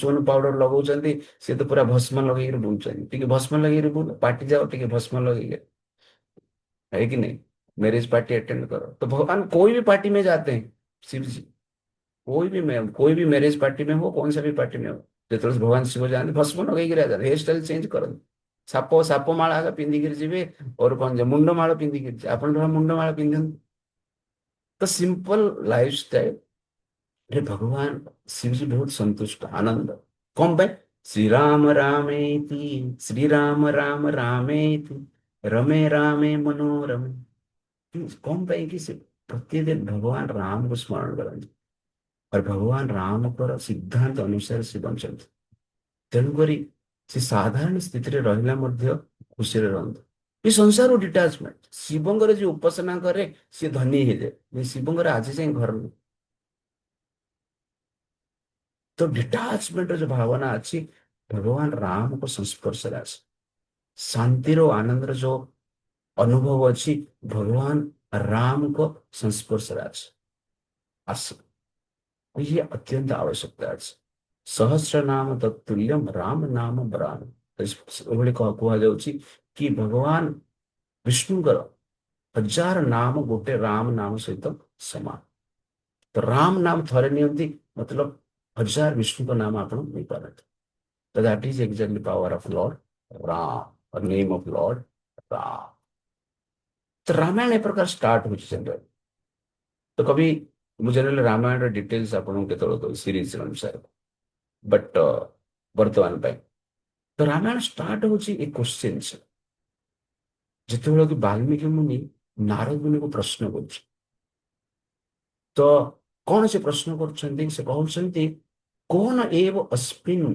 ସୋନ ପାଉଡର ଲଗାଉଛନ୍ତି, ସେ ତ ପୁରା ଭସ୍ମ ଲଗେଇକିରି ବୁଲୁଛନ୍ତି। ଟିକେ ଭସ୍ମ ଲଗେଇକିରି ବୁଲ, ପାର୍ଟି ଯାଅ ଟିକେ ଭସ୍ମ ଲଗେଇକି, है कि नहीं? मैरिज पार्टी अटेंड करो। तो भगवान कोई भी पार्टी में जाते हैं शिव जी, कोई भी में, कोई भी मैरिज पार्टी में हो, कौन सा भी पार्टी में हो, ଯେତେବେଳେ ଭଗବାନ ଶିବ ଯାଆନ୍ତି, ଭସ୍ମ ଲଗେଇକିରି ଯାଆନ୍ତି, ହେୟାର ଷ୍ଟାଇଲ ଚେଞ୍ଜ କରନ୍ତି, ସାପ ମାଳ ଆଗ ପିନ୍ଧିକିରି ଯିବେ। और କଣ ଯେ ମୁଣ୍ଡ ମାଳ ପିନ୍ଧିକିରି ଯିବେ। ଆପଣ ଧର ମୁଣ୍ଡ ମାଳ ପିନ୍ଧନ୍ତି। ତ ସିମ୍ପଲ ଲାଇଫ ଷ୍ଟାଇଲ ରେ ଭଗବାନ ଶିବଜୀ ବହୁତ ସନ୍ତୁଷ୍ଟ, ଆନନ୍ଦ। କଣ ପାଇଁ? ଶ୍ରୀରାମ ରାମେତି, ଶ୍ରୀରାମ ରାମ ରାମେତି ରମେ ରାମେ ମନୋରମେ। କଣ ପାଇଁ କି ସେ ପ୍ରତିଦିନ ଭଗବାନ ରାମକୁ ସ୍ମରଣ କରନ୍ତି और ଭଗବାନ ରାମଙ୍କର ସିଦ୍ଧାନ୍ତ ଅନୁସାରେ ସେ ବଞ୍ଚନ୍ତି। ତେଣୁକରି ସେ ସାଧାରଣ ସ୍ଥିତିରେ ରହିଲା ମଧ୍ୟ ଖୁସିରେ ରହନ୍ତି। ଏ ସଂସାରରୁ ଡିଟାଚମେଣ୍ଟ। ଶିବଙ୍କର ଯିଏ ଉପାସନା କରେ, ସିଏ ଧନୀ ହେଇଯାଏ। ଶିବଙ୍କର ଆଜି ଯାଏଁ ଘର ନାହିଁ। ତ ଡିଟାଚମେଣ୍ଟର ଯୋଉ ଭାବନା ଅଛି, ଭଗବାନ ରାମଙ୍କ ସଂସ୍ପର୍ଶରେ ଆସେ। ଶାନ୍ତିର, ଆନନ୍ଦର ଯୋଉ ଅନୁଭବ ଅଛି, ଭଗବାନ ରାମଙ୍କ ସଂସ୍ପର୍ଶରେ ଆସେ। ଇଏ ଅତ୍ୟନ୍ତ ଆବଶ୍ୟକତା ଅଛି। ସହସ୍ର ନାମ ତତ୍ତୁଲ୍ୟମ ରାମ ନାମ ବରାନନେ। ଏଭଳି କୁହାଯାଉଛି କି ଭଗବାନ ବିଷ୍ଣୁଙ୍କର ହଜାର ନାମ ଗୋଟେ ରାମ ନାମ ସହିତ ସମାନ। ତ ରାମ ନାମ ଥରେ ନିଅନ୍ତି, ମତଲବ ହଜାର ବିଷ୍ଣୁଙ୍କ ନାମ ଆପଣ ନେଇପାରନ୍ତି। ତ that is exactly power of Lord Ram, name of Lord Ram. ତ ରାମାୟଣ ଏ ପ୍ରକାର ଷ୍ଟାର୍ଟ ହଉଛି ଜେନେରାଲି। ତ କବି ମୁଁ ଜେନେରାଲି ରାମାୟଣର ଡିଟେଲ୍ସ ଆପଣଙ୍କୁ କେତେବେଳେ କହିବି ସିରିଜ ଅନୁସାରେ, ବଟ୍ ବର୍ତ୍ତମାନ ପାଇଁ ତ ରାମାୟଣ ଷ୍ଟାର୍ଟ ହଉଛି ଏ କ୍ୱେଶ୍ଚିନ୍ସ, ଯେତେବେଳେ କି ବାଲ୍ମୀକି ମୁନି ନାରଦ ମୁନିକୁ ପ୍ରଶ୍ନ କରୁଛି। ତ କଣ ସେ ପ୍ରଶ୍ନ କରୁଛନ୍ତି? ସେ କହୁଛନ୍ତି, କୋନ ଏବ ଅସ୍ମିନ୍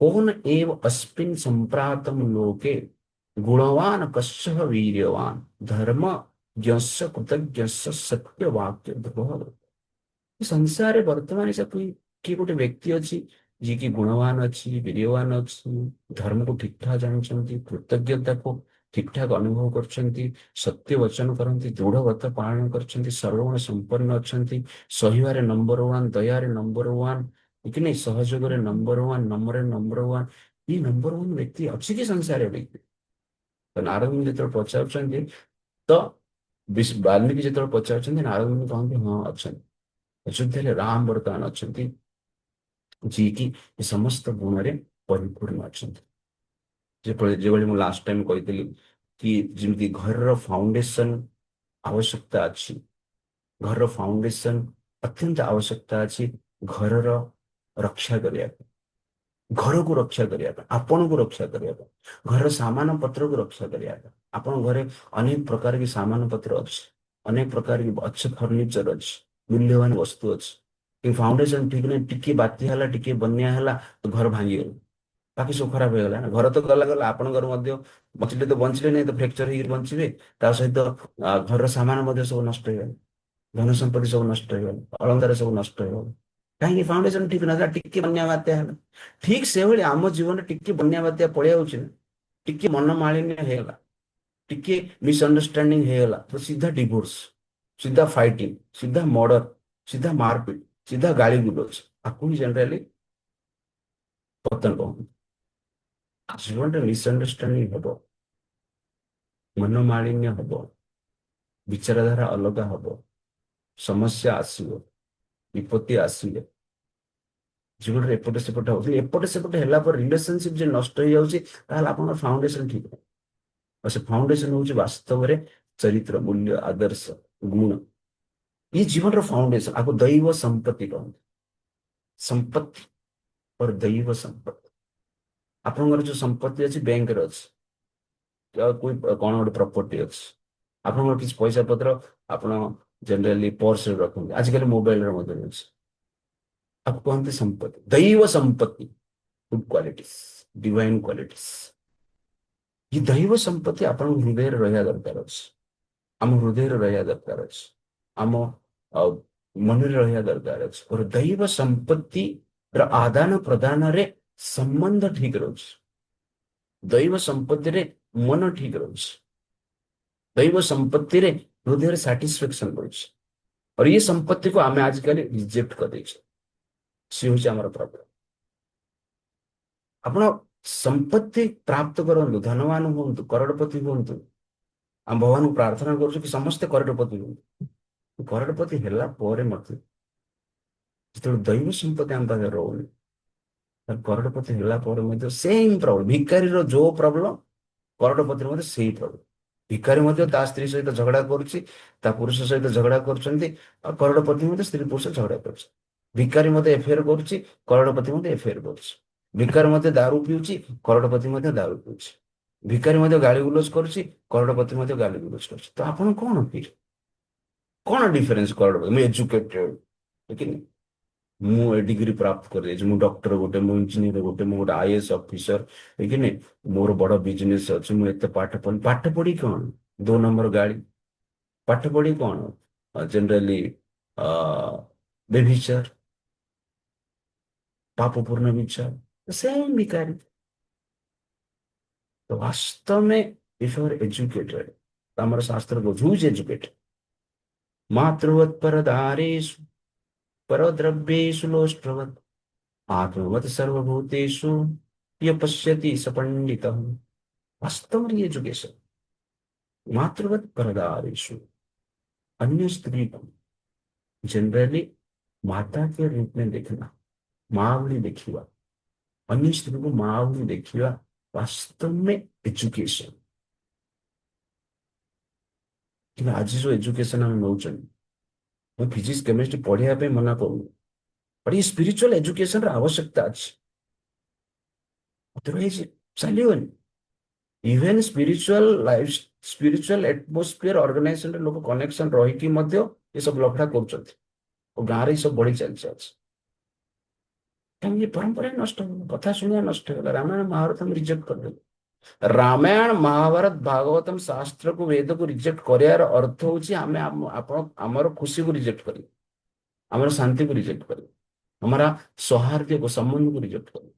କୋନ ଏବ ଅସ୍ମିନ୍ ସମ୍ପ୍ରାତମ ଲୋକେ ଗୁଣବାନ କଶ୍ଚ ବୀର୍ଯ୍ୟବାନ ଧର୍ମଜ୍ଞସ୍ୟ କୃତଜ୍ଞସ୍ୟ ସତ୍ୟବାକ୍ୟ ଧ୍ରୁବ। ସଂସାରରେ ବର୍ତ୍ତମାନ ସେ କିଏ ଗୋଟେ ବ୍ୟକ୍ତି ଅଛି, ଯିଏକି ଗୁଣବାନ ଅଛି, ବୀର୍ଯ୍ୟବାନ ଅଛି, ଧର୍ମକୁ ଠିକ ଠାକ ଜାଣିଛନ୍ତି, କୃତଜ୍ଞତାକୁ ଠିକ ଠାକ ଅନୁଭବ କରୁଛନ୍ତି, ସତ୍ୟ ବଚନ କରନ୍ତି, ଦୃଢ ବ୍ରତ ପାଳନ କରୁଛନ୍ତି, ସର୍ବଗୁଣ ସମ୍ପନ୍ନ ଅଛନ୍ତି, ସହିବାରେ ନମ୍ବର ୱାନ୍, ଦୟାରେ ନମ୍ବର ୱାନ୍ କି ନାଇଁ, ସହଯୋଗରେ ନମ୍ବର ୱାନ୍, ନମ୍ବରରେ ନମ୍ବର ୱାନ୍, ଏଇ ନମ୍ବର ୱାନ୍ ବ୍ୟକ୍ତି ଅଛି କି ସଂସାରରେ ବ୍ୟକ୍ତି? ତ ନାରଦ ମୁନି ଯେତେବେଳେ ପଚାରୁଛନ୍ତି, ତ ବାଲ୍ମୀକି ଯେତେବେଳେ ପଚାରୁଛନ୍ତି, ନାରଦ ମୁନି କହନ୍ତି, ହଁ, ଅଛନ୍ତି। ଅଯୋଧ୍ୟାରେ ରାମ ବର୍ତ୍ତମାନ ଅଛନ୍ତି, ଯିଏକି ଏ ସମସ୍ତ ଗୁଣରେ ପରିପୂର୍ଣ୍ଣ ଅଛନ୍ତି। ଯେପରି ଯେଭଳି ମୁଁ ଲାଷ୍ଟ ଟାଇମ କହିଥିଲି କି ଯେମିତି ଘରର ଫାଉଣ୍ଡେସନ ଆବଶ୍ୟକତା ଅଛି, ଘରର ଫାଉଣ୍ଡେସନ ଅତ୍ୟନ୍ତ ଆବଶ୍ୟକତା ଅଛି ଘରର ରକ୍ଷା କରିବା ପାଇଁ, ଘରକୁ ରକ୍ଷା କରିବା ପାଇଁ, ଆପଣଙ୍କୁ ରକ୍ଷା କରିବା ପାଇଁ, ଘରର ସାମାନ ପତ୍ରକୁ ରକ୍ଷା କରିବା ପାଇଁ। ଆପଣଙ୍କ ଘରେ ଅନେକ ପ୍ରକାର କି ସାମାନ ପତ୍ର ଅଛି, ଅନେକ ପ୍ରକାର କି ଅଛି, ଫର୍ଣ୍ଣିଚର ଅଛି, ମୂଲ୍ୟବାନ ବସ୍ତୁ ଅଛି, କିନ୍ତୁ ଫାଉଣ୍ଡେସନ ଠିକ ନାହିଁ। ଟିକେ ବାତ୍ୟା ହେଲା, ଟିକେ ବନ୍ୟା ହେଲା ତ ଘର ଭାଙ୍ଗିଗଲା, ବାକି ସବୁ ଖରାପ ହେଇଗଲା ନା। ଘର ତ ଗଲା ଗଲା, ଆପଣଙ୍କର ମଧ୍ୟ ବଞ୍ଚିଲେ ତ ବଞ୍ଚିଲେ, ନାହିଁ ତ ଫ୍ରାକ୍ଚର ହେଇକି ବଞ୍ଚିବେ। ତା ସହିତ ଘରର ସାମାନ ମଧ୍ୟ ସବୁ ନଷ୍ଟ ହେଇଗଲା, ଧନ ସମ୍ପତ୍ତି ସବୁ ନଷ୍ଟ ହେଇଗଲା, ଅଳଙ୍କାର ସବୁ ନଷ୍ଟ ହେଇଗଲା। କାହିଁକି? ଫାଉଣ୍ଡେସନ ଠିକ ନଥିଲା, ଟିକେ ବନ୍ୟା ବାତ୍ୟା ହେଲା। ଠିକ ସେଭଳି ଆମ ଜୀବନରେ ଟିକେ ବନ୍ୟା ବାତ୍ୟା ପଳେଇ ଆଉଛି ନା, ଟିକେ ମନମାଳିନ୍ୟ ହେଇଗଲା, ଟିକେ ମିସଅଣ୍ଡରଷ୍ଟାଣ୍ଡିଂ ହେଇଗଲା, ତ ସିଧା ଡିଭୋର୍ସ, ସିଧା ଫାଇଟିଂ, ସିଧା ମର୍ଡର, ସିଧା ମାରପିଟ, ସିଧା ଗାଳି ଗୁଲଜ। ଆକୁ ହିଁ ଜେନେରାଲି ପତନ କହନ୍ତି। ଜୀବନରେ ମିସଅଣ୍ଡରଷ୍ଟାଣ୍ଡିଂ ହବ, ମନମାଳିନ୍ୟ ହବ, ବିଚାରଧାରା ଅଲଗା ହବ, ସମସ୍ୟା ଆସିବ, ବିପତ୍ତି ଆସିବ, ଜୀବନରେ ଏପଟେ ସେପଟେ ହବ। କିନ୍ତୁ ଏପଟେ ସେପଟେ ହେଲା ପରେ ରିଲେସନସିପ ଯେ ନଷ୍ଟ ହେଇଯାଉଛି, ତାହେଲେ ଆପଣଙ୍କର ଫାଉଣ୍ଡେସନ ଠିକ ନାହିଁ। ଆଉ ସେ ଫାଉଣ୍ଡେସନ ହଉଛି ବାସ୍ତବରେ ଚରିତ୍ର, ମୂଲ୍ୟ, ଆଦର୍ଶ, ଗୁଣ। ଇଏ ଜୀବନର ଫାଉଣ୍ଡେସନ। ଆକୁ ଦୈବ ସମ୍ପତ୍ତି କହନ୍ତି। ସମ୍ପତ୍ତି और ଦୈବ ସମ୍ପତ୍ତି। ଆପଣଙ୍କର ଯୋଉ ସମ୍ପତ୍ତି ଅଛି, ବ୍ୟାଙ୍କରେ ଅଛି, ଆଉ କୋଇ କଣ ଗୋଟେ ପ୍ରପର୍ଟି ଅଛି, ଆପଣଙ୍କର କିଛି ପଇସା ପତ୍ର ଆପଣ ଜେନେରାଲି ପର୍ସରେ ରଖନ୍ତି, ଆଜିକାଲି ମୋବାଇଲରେ ମଧ୍ୟ ଅଛି, ଆକୁ କୁହନ୍ତି ସମ୍ପତ୍ତି, ଦୈବ ସମ୍ପତ୍ତି, ଗୁଡ୍ କ୍ୱାଲିଟିସ୍, ଡିଭାଇନ କ୍ୱାଲିଟିସ୍। ଏ ଦୈବ ସମ୍ପତ୍ତି ଆପଣଙ୍କ ହୃଦୟରେ ରହିବା ଦରକାର ଅଛି, ଆମ ହୃଦୟରେ ରହିବା ଦରକାର ଅଛି, ଆମ ମନରେ ରହିବା ଦରକାର ଅଛି। और ଦୈବ ସମ୍ପତ୍ତିର ଆଦାନ ପ୍ରଦାନରେ ସମ୍ବନ୍ଧ ଠିକ ରହୁଛି, ଦୈବ ସମ୍ପତ୍ତିରେ ମନ ଠିକ ରହୁଛି, ଦୈବ ସମ୍ପତ୍ତିରେ ହୃଦୟରେ ସାଟିସ୍ଫାକ୍ସନ ରହୁଛି। और ଇଏ ସମ୍ପତ୍ତିକୁ ଆମେ ଆଜିକାଲି ରିଜେକ୍ଟ କରିଦେଇଛେ। ସିଏ ହଉଛି ଆମର ପ୍ରୋବ୍ଲେମ। ଆପଣ ସମ୍ପତ୍ତି ପ୍ରାପ୍ତ କରନ୍ତୁ, ଧନବାନ ହୁଅନ୍ତୁ, କରୋଡ଼ପତି ହୁଅନ୍ତୁ। ଆମେ ଭଗବାନଙ୍କୁ ପ୍ରାର୍ଥନା କରୁଛୁ କି ସମସ୍ତେ କରୋଡ଼ପତି ହୁଅନ୍ତୁ। କରୋଡ଼ପତି ହେଲା ପରେ ମଧ୍ୟ ଯେତେବେଳେ ଦୈବ ସମ୍ପତ୍ତି ଆମ ପାଖରେ ରହୁନି, ତାହେଲେ କରୋଡ଼ପତି ହେଲା ପରେ ମଧ୍ୟ ସେମ୍ ପ୍ରୋବ୍ଲେମ। ଭିକାରୀର ଯୋଉ ପ୍ରୋବ୍ଲେମ, କରୋଡ଼ପତିର ମଧ୍ୟ ସେଇ ପ୍ରୋବ୍ଲେମ। ଭିକାରୀ ମଧ୍ୟ ତା ସ୍ତ୍ରୀ ସହିତ ଝଗଡ଼ା କରୁଛି, ତା ପୁରୁଷ ସହିତ ଝଗଡ଼ା କରୁଛନ୍ତି, ଆଉ କରୋଡ଼ପତି ମଧ୍ୟ ସ୍ତ୍ରୀ ପୁରୁଷ ଝଗଡ଼ା କରୁଛି। ଭିକାରୀ ମଧ୍ୟ ଏଫେୟାର କରୁଛି, କରୋଡ଼ପତି ମଧ୍ୟ ଏଫେୟାର କରୁଛି। ଭିକାରୀ ମଧ୍ୟ ଦାରୁ ପିଉଛି, କରୋଡ଼ପତି ମଧ୍ୟ ଦାରୁ ପିଉଛି। ଭିକାରୀ ମଧ୍ୟ ଗାଳି ଗୁଲଜ କରୁଛି, କରୋଡ଼ପତି ମଧ୍ୟ ଗାଳି ଗୁଲଜ କରୁଛି। ତ ଆପଣ କଣ ଫିର କଣ ଡିଫରେନ୍ସ? କରୋଡ଼ପତି, ମୁଁ ଏଜୁକେଟେଡ କି ମୁଁ ଏ ଡିଗ୍ରୀ ପ୍ରାପ୍ତ କରିଯାଇଛି, ମୁଁ ଡକ୍ଟର ଗୋଟେ, ମୁଁ ଇଞ୍ଜିନିୟର ଗୋଟେ, ମୁଁ ଗୋଟେ ଆଇଏଏସ୍ ଅଫିସର କି ନାଇଁ, ମୋର ବଡ ବିଜନେସ ଅଛି, ମୁଁ ଏତେ ପାଠ ପଢି, ପାଠ ପଢି କଣ ଦୋ ନମ୍ବର ଗାଳି, ପାଠ ପଢି କଣ ଜେନେରାଲି ବ୍ୟଭିଚାର, ପାପपूर्ण विचार, सेम भिखारी। तो वास्तव में if you are educated, ଆମର ଶାସ୍ତ୍ର କହୁଛି, who is educated? ମାତୃବତ୍ ପରଦାରେଷୁ परद्रव्येषु लोष्टवत् आत्मवत् सर्वभूतेषु ये पश्यति स पण्डितः। वास्तव में एजुकेशन मातृवत परदारेषु, अन्य स्त्री को जनरली माता के रूप में देखना, ମା ଭଳି ଦେଖିବା, ଅନ୍ୟ ସ୍ତ୍ରୀକୁ ମା ଭଳି ଦେଖିବା ବାସ୍ତବ में ଏଜୁକେସନ। କିନ୍ତୁ ଆଜି ଯୋଉ ଏଜୁକେସନ ଆମେ ନଉଛନ୍ତି, ମୁଁ ଫିଜିକ୍ସ କେମିଷ୍ଟ୍ରି ପଢିବା ପାଇଁ ମନା କରୁନି, ବଟ୍ ଏ ସ୍ପିରିଚୁଆଲ ଏଜୁକେସନର ଆବଶ୍ୟକତା ଅଛି। ଅଦରୱାଇଜ ଚାଲିବନି। Even spiritual life, spiritual atmosphere ଅର୍ଗାନାଇଜେସନରେ ଲୋକ କନେକ୍ସନ ରହିକି ମଧ୍ୟ ଏସବୁ ଲଫଡା କରୁଛନ୍ତି ଓ ଗାଁରେ ଏସବୁ ବଢି ଚାଲିଛି ଅଛି। କାହିଁକି? ପରମ୍ପରା ନଷ୍ଟ ହେଇଗଲା, କଥା ଶୁଣିବା ନଷ୍ଟ ହେଇଗଲା। ରାମାୟଣ ମହାଭାରତ ଆମେ ରିଜେକ୍ଟ କରିଦେଲୁ। ରାମାୟଣ, ମହାଭାରତ, ଭାଗବତମ ଶାସ୍ତ୍ରକୁ, ବେଦକୁ ରିଜେକ୍ଟ କରିବାର ଅର୍ଥ ହଉଛି ଆମେ ଆପଣ ଆମର ଖୁସିକୁ ରିଜେକ୍ଟ କରିବୁ, ଆମର ଶାନ୍ତିକୁ ରିଜେକ୍ଟ କରିବୁ, ଆମର ସୌହାର୍ଦ୍ଦ୍ୟକୁ, ସମ୍ବନ୍ଧକୁ ରିଜେକ୍ଟ କରିବୁ।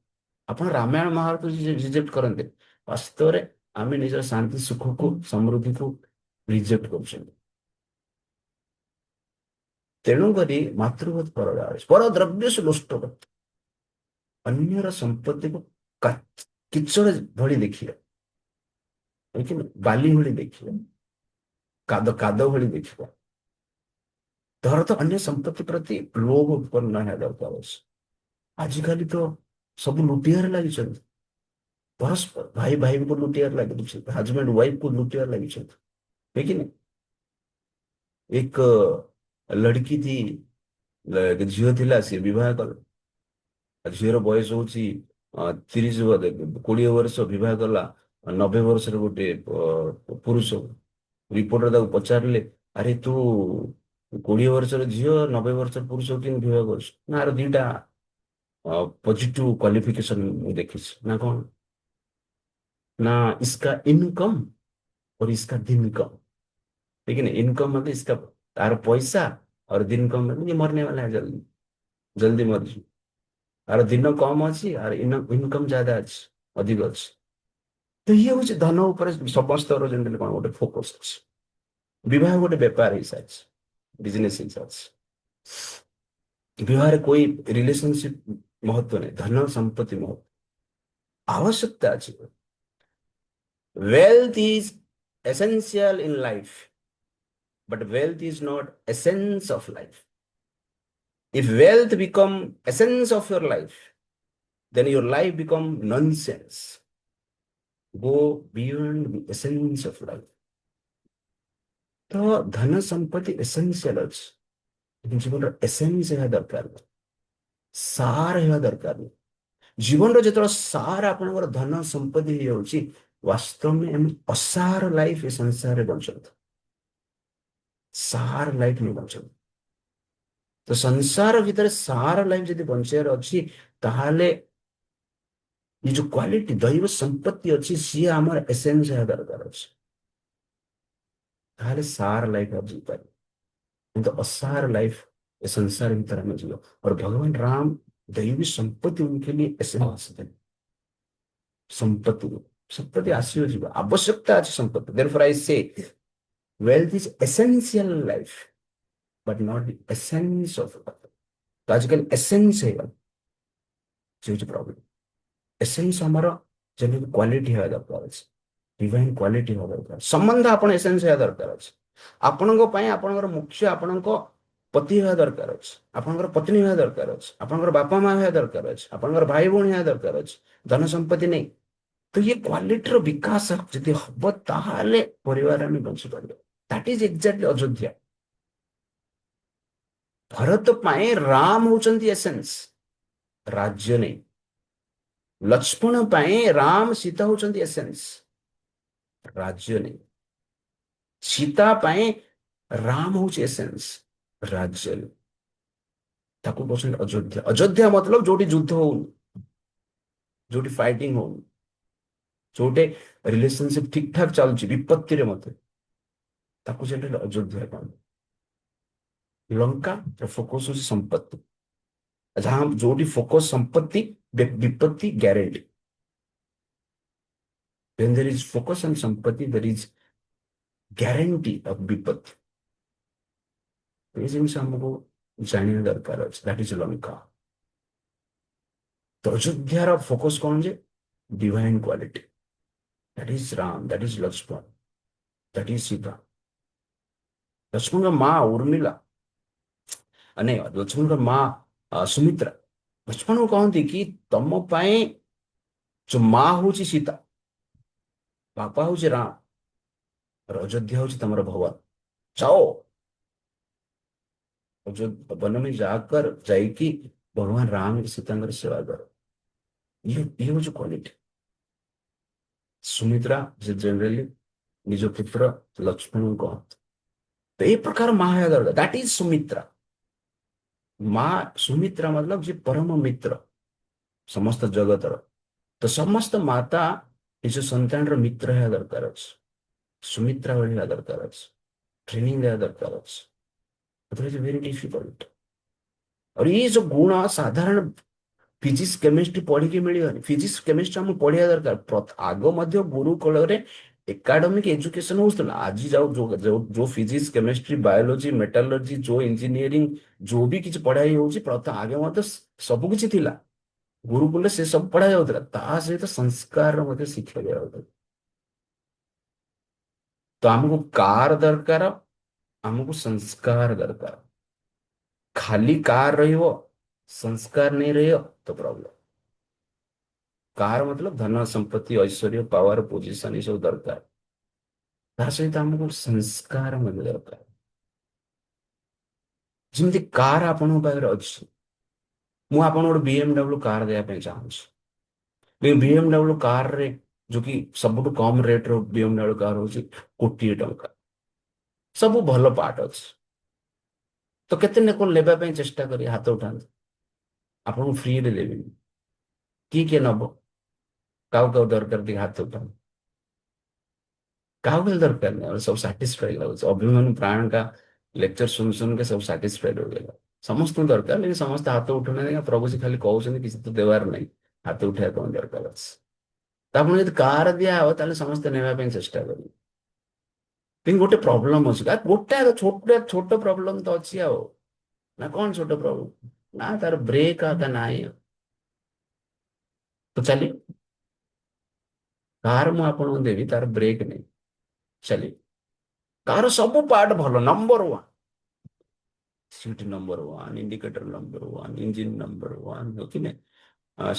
ଆପଣ ରାମାୟଣ ମହାଭାରତ ରିଜେକ୍ଟ କରନ୍ତି, ବାସ୍ତବରେ ଆମେ ନିଜର ଶାନ୍ତି, ସୁଖକୁ, ସମୃଦ୍ଧିକୁ ରିଜେକ୍ଟ କରୁଛନ୍ତି। ତେଣୁକରି ମାତୃବତ ପର ଦ୍ରବ୍ୟେଷୁ ଲୋଷ୍ଟ୍ରବତ୍, ଅନ୍ୟର ସମ୍ପତ୍ତିକୁ କିଚଡ଼ ଭଳି ଦେଖିବା, ବାଲି ଭଳି ଦେଖିବା, କାଦ ଭଳି ଦେଖିବା। ଧର ତ ଅନ୍ୟ ସମ୍ପତ୍ତି ପ୍ରତି ଲୋଭ ଉତ୍ପନ୍ନ ହେବା ଦରକାର ଅଛି। ଆଜିକାଲି ତ ସବୁ ଲୁଟିବାରେ ଲାଗିଛନ୍ତି। ପରସ୍ପର ଭାଇ ଭାଇଙ୍କୁ ଲୁଟିବାରେ ଲାଗିଛନ୍ତି, ହଜବେଣ୍ଡ ୱାଇଫ କୁ ଲୁଟିବାରେ ଲାଗିଛନ୍ତି, है कि नहीं? एक लड़की थी, ଏକ ଝିଅ ଥିଲା, ସିଏ ବିବାହ କଲା। ଝିଅର ବୟସ ହଉଛି 30, 20 ବର୍ଷ। ବିବାହ କଲା 90 ବର୍ଷର ଗୋଟେ ପୁରୁଷ। ରିପୋର୍ଟର ତାକୁ ପଚାରିଲେ, "ଆରେ, ତୁ 20 ବର୍ଷର ଝିଅ, 90 ବର୍ଷର ପୁରୁଷ କେମିତି ବିବାହ କରୁଛୁ?" ନା, ଆର ଦିଟା ପଜିଟିଭ କ୍ୱାଲିଫିକେସନ ମୁଁ ଦେଖିଛି। ନା, କଣ? ନା, इसका इनकम और इसका दिन कम। ठीक है ना? इनकम मतलब इसका तार पैसा और दिन कम मतलब ये मरने वाला है, जल्दी जल्दी ମରିଯିବ। ଆର ଦିନ କମ ଅଛି, ଆର ଇନକମ ज्यादा ଅଛି, ଅଧିକ ଅଛି। ତ ଇଏ ହଉଛି ଧନ ଉପରେ ସମସ୍ତଙ୍କର ଯେମିତି କଣ ଗୋଟେ ଫୋକସ ଅଛି। ବିବାହ ଗୋଟେ ବେପାର ହେଇସାରିଛି, ବିଜନେସ ହେଇସାରିଛି। ବିବାହରେ कोई रिलेशनशिप महत्व नहीं, ଧନ ସମ୍ପତ୍ତି ମହତ୍व। ଆବଶ୍ୟକତା ଅଛି। Wealth is essential in life, but wealth is not essence of life. If wealth become essence of your life, then your life become nonsense. Go beyond the essence of life. ତ ଧନ ସମ୍ପତ୍ତି ଏସେନ୍ସିଆଲ ଅଛି, କିନ୍ତୁ ଜୀବନର ଏସେନ୍ସ ହେବା ଦରକାର ନାହିଁ, ସାର ହେବା ଦରକାର ନାହିଁ। ଜୀବନର ଯେତେବେଳେ ସାର ଆପଣଙ୍କର ଧନ ସମ୍ପତ୍ତି ହେଇଯାଉଛି, वास्तव में ଆମେ ଅସାର ଲାଇଫ ଏ ସଂସାରରେ ବଞ୍ଚନ୍ତି, ସାର ଲାଇଫ नहीं ବଞ୍ଚନ୍ତି। ତ ସଂସାର ଭିତରେ ସାର ଲାଇଫ ଯଦି ବଞ୍ଚିବାର ଅଛି, ତାହେଲେ ଏ ଯୋଉ କ୍ୱାଲିଟି ଦୈବ ସମ୍ପତ୍ତି ଅଛି, ସିଏ ଆମର ଏସେନ୍ସ ହେବା ଦରକାର ଅଛି। ତାହେଲେ ସାର ଲାଇଫ ଜିଇପାରିବ, କିନ୍ତୁ ଅସାର ଲାଇफ ଏ संसार ଭିତରେ ଆମେ ଯିବ। और भगवान राम दैवी संपत्ति उनके लिए एसेंस थे, ସମ୍ପତ୍ତି। ସମ୍ପତ୍ତି ଆସିବ ଯିବ, ଆବଶ୍ୟକତା ଅଛି ସମ୍ପତ୍ତି। Therefore I say wealth is essential in life, but not the essence of life. ତ ଆଜିକାଲି ଏସେନ୍ସ ହେଇଗଲା, ସେ ହଉଛି ପ୍ରୋବ୍ଲେମ। ଏସେନ୍ସ ଆମର ଯେମିତି କ୍ୱାଲିଟି ହେବା ଦରକାର ଅଛି, ଡିଭାଇନ କ୍ୱାଲିଟି ହେବା ଦରକାର। ସମ୍ବନ୍ଧ ଆପଣ ଏସେନ୍ସ ହେବା ଦରକାର ଅଛି। ଆପଣଙ୍କ ପାଇଁ ଆପଣଙ୍କର ମୁଖ୍ୟ ଆପଣଙ୍କ ପତି ହେବା ଦରକାର ଅଛି, ଆପଣଙ୍କର ପତ୍ନୀ ହେବା ଦରକାର ଅଛି, ଆପଣଙ୍କର ବାପା ମା ହେବା ଦରକାର ଅଛି, ଆପଣଙ୍କର ଭାଇ ଭଉଣୀ ହେବା ଦରକାର ଅଛି, ଧନ ସମ୍ପତ୍ତି ନେଇ। ତ ଇଏ କ୍ୱାଲିଟିର ବିକାଶ ଯଦି ହବ, ତାହେଲେ ପରିବାର ଆମେ ବଞ୍ଚିପାରିବା। That is exactly Ayodhya. Bharat ପାଇଁ ରାମ ହଉଛନ୍ତି ଏସେନ୍ସ, ରାଜ୍ୟ ନେଇ। ଲକ୍ଷ୍ମଣ ପାଇଁ ରାମ ସୀତା ହଉଛନ୍ତି ଏସେନ୍ସ, ରାଜ୍ୟ ନେଇ। ସୀତା ପାଇଁ ରାମ ହଉଛି ଏସେନ୍ସ, ରାଜ୍ୟ ନେଇ। ତାକୁ କହୁଛନ୍ତି ଅଯୋଧ୍ୟା। ଅଯୋଧ୍ୟା ମତଲବ ଯୋଉଠି ଯୁଦ୍ଧ ହଉନି, ଯୋଉଠି ଫାଇଟିଂ ହଉନି, ଯୋଉଠି ରିଲେସନସିପ ଠିକ ଠାକ ଚାଲୁଛି ବିପତ୍ତିରେ ମଧ୍ୟ, ତାକୁ ସେଠି ଅଯୋଧ୍ୟା କହନ୍ତି। ଲଙ୍କା ଫୋକସ ହଉଛି ସମ୍ପତ୍ତି। ଯାହା ଯୋଉଠି ଫୋକସ ସମ୍ପତ୍ତି, ବିପତ୍ତି guarantee. When there is focus on ସମ୍ପତ୍ତି, there is guarantee of ବିପତ୍ତି। ଏ ଜିନିଷ ଆମକୁ ଜାଣିବା ଦରକାର ଅଛି। That is Lanka. ତ ଅଯୋଧ୍ୟାର ଫୋକସ କଣ ଯେ divine quality, that is Ram, that is Lakshman, that is Sita. ଲକ୍ଷ୍ମଣଙ୍କ ମା ଉର୍ମିଲା, ନାଇଁ, ଲକ୍ଷ୍ମଣଙ୍କ ମା ସୁମିତ୍ରା ଲକ୍ଷ୍ମଣକୁ କହନ୍ତି କି ତମ ପାଇଁ ଯୋଉ ମା ହଉଛି ସୀତା, ବାପା ହଉଛି ରାମ, ଅଯୋଧ୍ୟା ହଉଛି ତମର ଭବନ। ଯାଅ, वन में जाकर ଯାଇକି ଭଗବାନ ରାମ ସୀତାଙ୍କର ସେବା କର। ଇଏ ହଉଛି କ୍ୱାଲିଟି। ସୁମିତ୍ରା ସେ ଜେନେରାଲି ନିଜ ପୁତ୍ର ଲକ୍ଷ୍ମଣଙ୍କୁ କହନ୍ତି। ତ ଏଇ ପ୍ରକାର ମା ହେବା ଦରକାର। That is Sumitra. ମା ସୁମିତ୍ରା ମତଲବ ଯେ ପରମ ମିତ୍ର ସମସ୍ତ ଜଗତର। ତ ସମସ୍ତ ମାତା ନିଜ ସନ୍ତାନର ମିତ୍ର ହେବା ଦରକାର ଅଛି, ସୁମିତ୍ରା ଭଳି ହେବା ଦରକାର ଅଛି, ଟ୍ରେନିଂ ଦେବା ଦରକାର ଅଛି। Otherwise very difficult. ଆଉ ଏଇ ଯୋଉ ଗୁଣ ସାଧାରଣ ଫିଜିକ୍ସ କେମିଷ୍ଟ୍ରି ପଢିକି ମିଳିବନି। ଫିଜିକ୍ସ କେମିଷ୍ଟ୍ରି ଆମକୁ ପଢିବା ଦରକାର। ଆଗ ମଧ୍ୟ ଗୁରୁକୁଳରେ ଏକାଡେମିକ ଏଜୁକେସନ ହଉଥିଲା। ଆଜି ଯାଉ ଯୋଉ ଯୋଉ ଫିଜିକ୍ସ, କେମିଷ୍ଟ୍ରି, ବାୟୋଲୋଜି, ମେଟାଲର୍ଜି, ଯୋଉ ଇଞ୍ଜିନିୟରିଂ, ଯୋଉ ବି କିଛି ପଢାଇ ହଉଛି, ପ୍ରଥମ ଆଗେ ମଧ୍ୟ ସବୁ କିଛି ଥିଲା ଗୁରୁକୁଳରେ, ସେ ସବୁ ପଢା ଯାଉଥିଲା। ତା ସହିତ ସଂସ୍କାରର ମଧ୍ୟ ଶିକ୍ଷା ଦିଆଯାଉଥିଲା। ତ ଆମକୁ କାର ଦରକାର, ଆମକୁ ସଂସ୍କାର ଦରକାର। ଖାଲି କାର ରହିବ, ସଂସ୍କାର ନେଇ ରହିବ ତ ପ୍ରୋବ୍ଲେମ। କାର ମତଲବ ଧନ, ସମ୍ପତ୍ତି, ଐଶ୍ୱର୍ଯ୍ୟ, ପାୱାର, ପୋଜିସନ, ଏସବୁ ଦରକାର। ତା ସହିତ ଆମକୁ ସଂସ୍କାର ମଧ୍ୟ ଦରକାର। ଯେମିତି କାର ଆପଣଙ୍କ ପାଖରେ ଅଛି, ମୁଁ ଆପଣଙ୍କୁ ଗୋଟେ BMW car ଦେବା ପାଇଁ ଚାହୁଁଛି। BMW କାରରେ ଯୋଉ କି ସବୁଠୁ କମ ରେଟର BMW car ହଉଛି କୋଟିଏ ଟଙ୍କା, ସବୁ ଭଲ ପାର୍ଟ ଅଛି। ତ କେତେ ଲୋକ ନେବା ପାଇଁ ଚେଷ୍ଟା କରି ହାତ ଉଠାନ୍ତୁ। ଆପଣଙ୍କୁ ଫ୍ରିରେ ଦେବିନି। କିଏ କିଏ ନବ? କାହାକୁ କାହାକୁ ଦରକାର, ଟିକେ ହାତ ଉଠାନ୍ତୁ। କାହାକୁ ହେଲେ ଦରକାର ନାହିଁ, ସବୁ ସାଟିସ୍ଫାଇଡ ଲାଗୁଛି। ଅଭିମନ୍ୟୁ ପ୍ରାଣ का ଲେକ୍ଚର ଶୁଣି ଶୁଣିକେ ସବୁ ସାଟିସ୍ଫାଇଡ ହୋଇଗଲା। ସମସ୍ତଙ୍କୁ ଦରକାର, ଲେକିନ ସମସ୍ତେ ହାତ ଉଠୁନାହାନ୍ତି। ପ୍ରଭୁଜୀ ଖାଲି କହୁଛନ୍ତି, କିଛି ତ ଦେବାର ନାହିଁ, ହାତ ଉଠେଇବା କଣ ଦରକାର ଅଛି? ତ ଆପଣ ଯଦି କାର ଦିଆହବ, ତାହେଲେ ସମସ୍ତେ ନେବା ପାଇଁ ଚେଷ୍ଟା କରିବେ। କିନ୍ତୁ ଗୋଟେ ପ୍ରୋବ୍ଲେମ ଅଛି। ଗୋଟେ ଛୋଟ ଛୋଟ ପ୍ରୋବ୍ଲେମ ତ ଅଛି ଆଉ ନା କଣ ଛୋଟ ପ୍ରୋବ୍ଲେମ ନା ତାର ବ୍ରେକ୍ ଆକା ନାହିଁ ତ ଚାଲିବ? କାର ମୁଁ ଆପଣଙ୍କୁ ଦେବି, ତାର ବ୍ରେକ୍ ନେଇ ଚାଲିବ? କାର ସବୁ ପାର୍ଟ ଭଲ, number one, seat number one, indicator number one, engine number one, କି ନାଇଁ,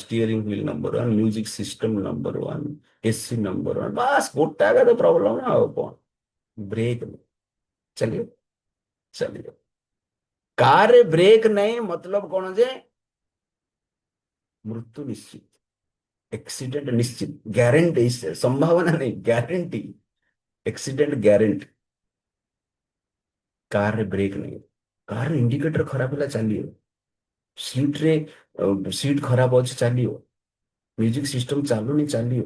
steering wheel number one, music system number one, AC number one. ବାସ୍, ଗୋଟାକ ତ ପ୍ରୋବ୍ଲେମ ନା ଆଉ କଣ? ବ୍ରେକ୍। ଚାଲିବ? ଚାଲିବ? କାରରେ ବ୍ରେକ୍ ନାହିଁ ମତଲବ କଣ ଯେ ମୃତ୍ୟୁ ନିଶ୍ଚିତ, ଆକ୍ସିଡେଣ୍ଟ ନିଶ୍ଚିତ, ଗ୍ୟାରେଣ୍ଟି, ସମ୍ଭାବନା ନାହିଁ, ଗ୍ୟାରେଣ୍ଟି, ଆକ୍ସିଡେଣ୍ଟ ଗ୍ୟାରେଣ୍ଟି। କାରରେ ବ୍ରେକ୍ ନାହିଁ। କାର ଇଣ୍ଡିକେଟର ଖରାପ ହେଲା, ଚାଲିବ। ସିଟରେ ସିଟ୍ ଖରାପ ଅଛି, ଚାଲିବ। ମ୍ୟୁଜିକ ସିଷ୍ଟମ ଚାଲୁନି, ଚାଲିବ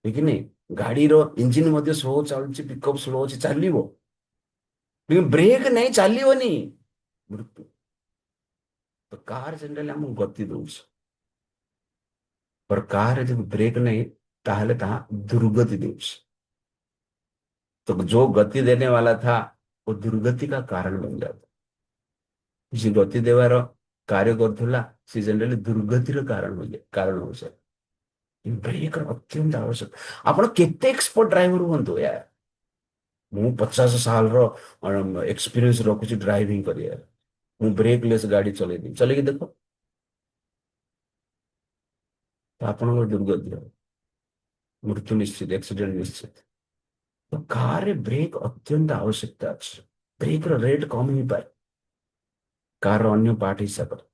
କି ନାଇଁ? ଗାଡିର ଇଞ୍ଜିନ ମଧ୍ୟ ସ୍ଲୋ ଚାଲୁଛି, ପିକଅପ୍ ସ୍ଲୋ ଅଛି, ଚାଲିବ। ବ୍ରେକ୍ ନାହିଁ, ଚାଲିବନି, ମୃତ୍ୟୁ। ତ କାର ଜେନେରାଲି ଆମକୁ ଗତି ଦଉଛି, पर କାର ଯଦି ବ୍ରେକ୍ ନାହିଁ, ତାହେଲେ ତାହା दुर्गति ଦଉଛି। तो जो गति देने वाला था, वो दुर्गति का कारण बन जाता। ଯିଏ ଗତି ଦେବାର କାର୍ଯ୍ୟ କରୁଥିଲା, ସେ ଜେନେରାଲି ଦୁର୍ଗତିର କାରଣ ହୋଇଯାଏ, କାରଣ ହୋଇଯାଏ। ବ୍ରେକ୍ ଅତ୍ୟନ୍ତ ଆବଶ୍ୟକ। ଆପଣ କେତେ ଏକ୍ସପର୍ଟ ଡ୍ରାଇଭର ହୁଅନ୍ତୁ ୟା, ମୁଁ 50 ସାଲର ଏକ୍ସପିରିଏନ୍ସ ରଖୁଛି ଡ୍ରାଇଭିଂ କରିବାରେ, ମୁଁ ବ୍ରେକ୍ ଲେସ୍ ଗାଡି ଚଲେଇଦେବି, ଚଲେଇକି ଦେଖ ତ ଆପଣଙ୍କର ଦୁର୍ଗତି ହେବ, ମୃତ୍ୟୁ ନିଶ୍ଚିତ, ଆକ୍ସିଡେଣ୍ଟ ନିଶ୍ଚିତ। ତ କାରରେ ବ୍ରେକ୍ ଅତ୍ୟନ୍ତ ଆବଶ୍ୟକତା ଅଛି। ବ୍ରେକ୍ର ରେଟ୍ କମ ହେଇପାରେ କାର ଅନ୍ୟ ପାର୍ଟ ହିସାବରେ।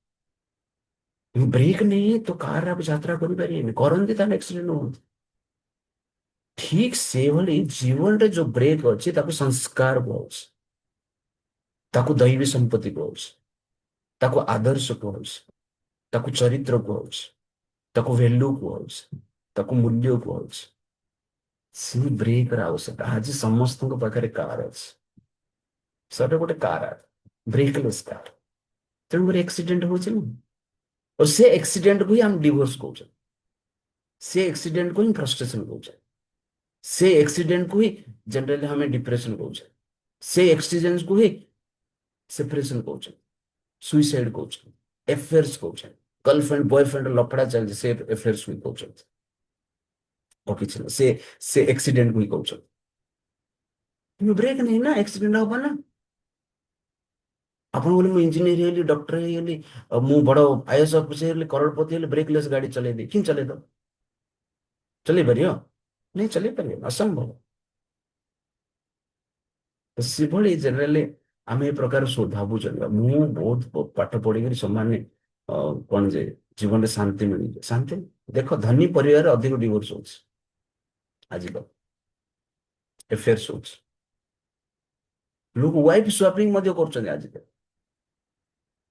ବ୍ରେକ୍ ନେଇ ତ କାରରେ ଆପଣ ଯାତ୍ରା କରିପାରିବେନି। କରନ୍ତି ତାହେଲେ ଆକ୍ସିଡେଣ୍ଟ ହୁଅନ୍ତି। ଠିକ ସେଭଳି ଜୀବନରେ ଯୋଉ ବ୍ରେକ୍ ଅଛି, ତାକୁ ସଂସ୍କାର କୁହାଉଛି, ତାକୁ ଦୈବୀ ସମ୍ପତ୍ତି କୁହାଉଛି, ତାକୁ ଆଦର୍ଶ କୁହାଉଛି, ତାକୁ ଚରିତ୍ର କୁହାଉଛି, ତାକୁ ଭ୍ୟାଲ୍ୟୁ କୁହାଉଛି, ତାକୁ ମୂଲ୍ୟ କୁହାଉଛି। ସେ ବ୍ରେକ୍ର ଆବଶ୍ୟକତା। ଆଜି ସମସ୍ତଙ୍କ ପାଖରେ କାର ଅଛି। ସରେ ଗୋଟେ କାର, ବ୍ରେକଲେସ୍ କାର, ତେଣୁକରି ଆକ୍ସିଡେଣ୍ଟ ହଉଛି ନା। ଓ ସେ ଆକ୍ସିଡେଣ୍ଟକୁ ହିଁ ଆମେ ଡିଭୋର୍ସ କହୁଛେ, ସେ ଆକ୍ସିଡେଣ୍ଟକୁ ହିଁ ଫ୍ରଷ୍ଟ୍ରେସନ କହୁଛେ, ସେ ଆକ୍ସିଡେଣ୍ଟକୁ ହିଁ ଜେନେରାଲି ଆମେ ଡିପ୍ରେସନ କହୁଛେ, ସେ ଆକ୍ସିଡେଣ୍ଟକୁ ହିଁ ସେପାରେସନ କହୁଛନ୍ତି, ସୁଇସାଇଡ କହୁଛନ୍ତି, ଏଫେୟାର୍ସ କହୁଛନ୍ତି, ଗର୍ଲଫ୍ରେଣ୍ଡ ବୟଫ୍ରେଣ୍ଡ ଲଫଡା ଚାଲିଛି, ସେ ଏଫେୟାର୍ସ ବି କହୁଛନ୍ତି। ଆଉ କିଛି ନା, ସେ ସେ ଆକ୍ସିଡେଣ୍ଟ ବି କହୁଛନ୍ତି। ବ୍ରେକ୍ ନାହିଁ ନା, ଆକ୍ସିଡେଣ୍ଟ ହବ ନା। ଆପଣ କହିଲେ, ମୁଁ ଇଞ୍ଜିନିୟର ହେଇଗଲି, ଡକ୍ଟର ହେଇଗଲି, ଆଉ ମୁଁ ବଡ ଆଇଏଏସ୍ ଅଫିସର ହେଇଗଲି, କରୋଡ଼ପତି ହେଲି, ବ୍ରେକଲେସ୍ ଗାଡି ଚଲେଇବି। କେମିତି ଚଲେଇଦବ? ଚଲେଇ ପାରିବ ନାଇଁ, ଚଲେଇ ପାରିବ, ଅସମ୍ଭବ। ତ ସେଭଳି ଜେନେରାଲି ଆମେ ଏ ପ୍ରକାର ଭାବୁଛନ୍ତି, ମୁଁ ବହୁତ ପାଠ ପଢିକରି ସେମାନେ କଣ ଯେ ଜୀବନରେ ଶାନ୍ତି ମିଳିଯିବ। ଶାନ୍ତି ଦେଖ, ଧନୀ ପରିବାରରେ ଅଧିକ ଡିଭୋର୍ସ ହଉଛି ଆଜିକାଲି, ଏଫେୟାର୍ସ ହଉଛି, ଲୋକ ୱାଇଫ ସ୍ୱାପିଂ ମଧ୍ୟ କରୁଛନ୍ତି ଆଜିକାଲି,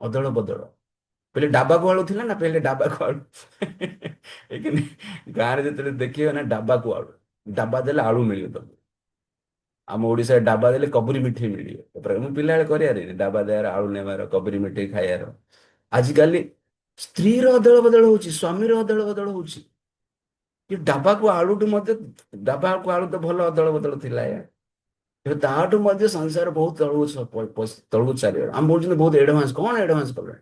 ଅଦଳ ବଦଳ। ପହଲେ ଡାବାକୁ ଆଳୁ ଥିଲା ନା, ପହଲେ ଡାବାକୁ ଆଳୁ। ଗାଁରେ ଯେତେବେଳେ ଦେଖିବେ ନା, ଡାବାକୁ ଆଳୁ, ଡାବା ଦେଲେ ଆଳୁ ମିଳିବ ତମକୁ। ଆମ ଓଡିଶାରେ ଡାବା ଦେଲେ କବରୀ ମିଠେଇ ମିଳିବ। ତାପରେ ମୁଁ ପିଲାବେଳେ କରିବାରେ ଡାବା ଦେବାର, ଆଳୁ ନେବାର, କବରୀ ମିଠେଇ ଖାଇବାର। ଆଜିକାଲି ସ୍ତ୍ରୀର ଅଦଳ ବଦଳ ହଉଛି, ସ୍ୱାମୀର ଅଦଳ ବଦଳ ହଉଛି। ଏ ଡାବାକୁ ଆଳୁଠୁ ମଧ୍ୟ, ଡାବାକୁ ଆଳୁ ତ ଭଲ ଅଦଳ ବଦଳ ଥିଲା ଏବେ ତାଠୁ ମଧ୍ୟ ସଂସାର ବହୁତ ତଳକୁ ତଳକୁ ଚାଲିଗଲା। ଆମେ କହୁଛନ୍ତି ବହୁତ ଆଡଭାନ୍ସ। କଣ ଆଡଭାନ୍ସ କଲେଣି?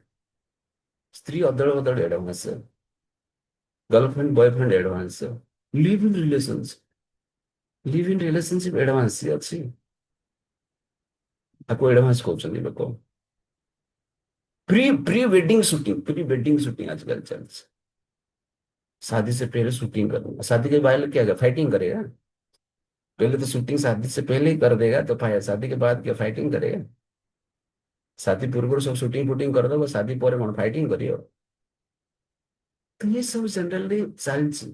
ସ୍ତ୍ରୀ ଅଦଳ ବଦଳ advance, girlfriend boyfriend advance, live in relationship, live in relationship advance ଅଛି, ତାକୁ ଆଡଭାନ୍ସ କହୁଛନ୍ତି ଲୋକ। Pre wedding shooting, pre wedding shooting ଆଜିକାଲି ଚାଲିଛି। शादी से पहले शूटिंग करना। शादी के बाद क्या फाइटिंग करेगा? पहले तो शूटिंग शादी से पहले ही कर देगा, तो शादी के बाद क्या फाइटिंग करेगा? शादी ପୂର୍ବରୁ ସବୁ ସୁଟିଂ ଫୁଟିଂ କରିଦବ, ଶାଦି ପରେ କଣ ଫାଇଟିଂ କରିବ? ତ ये सब जनरली ଚାଲିଛି।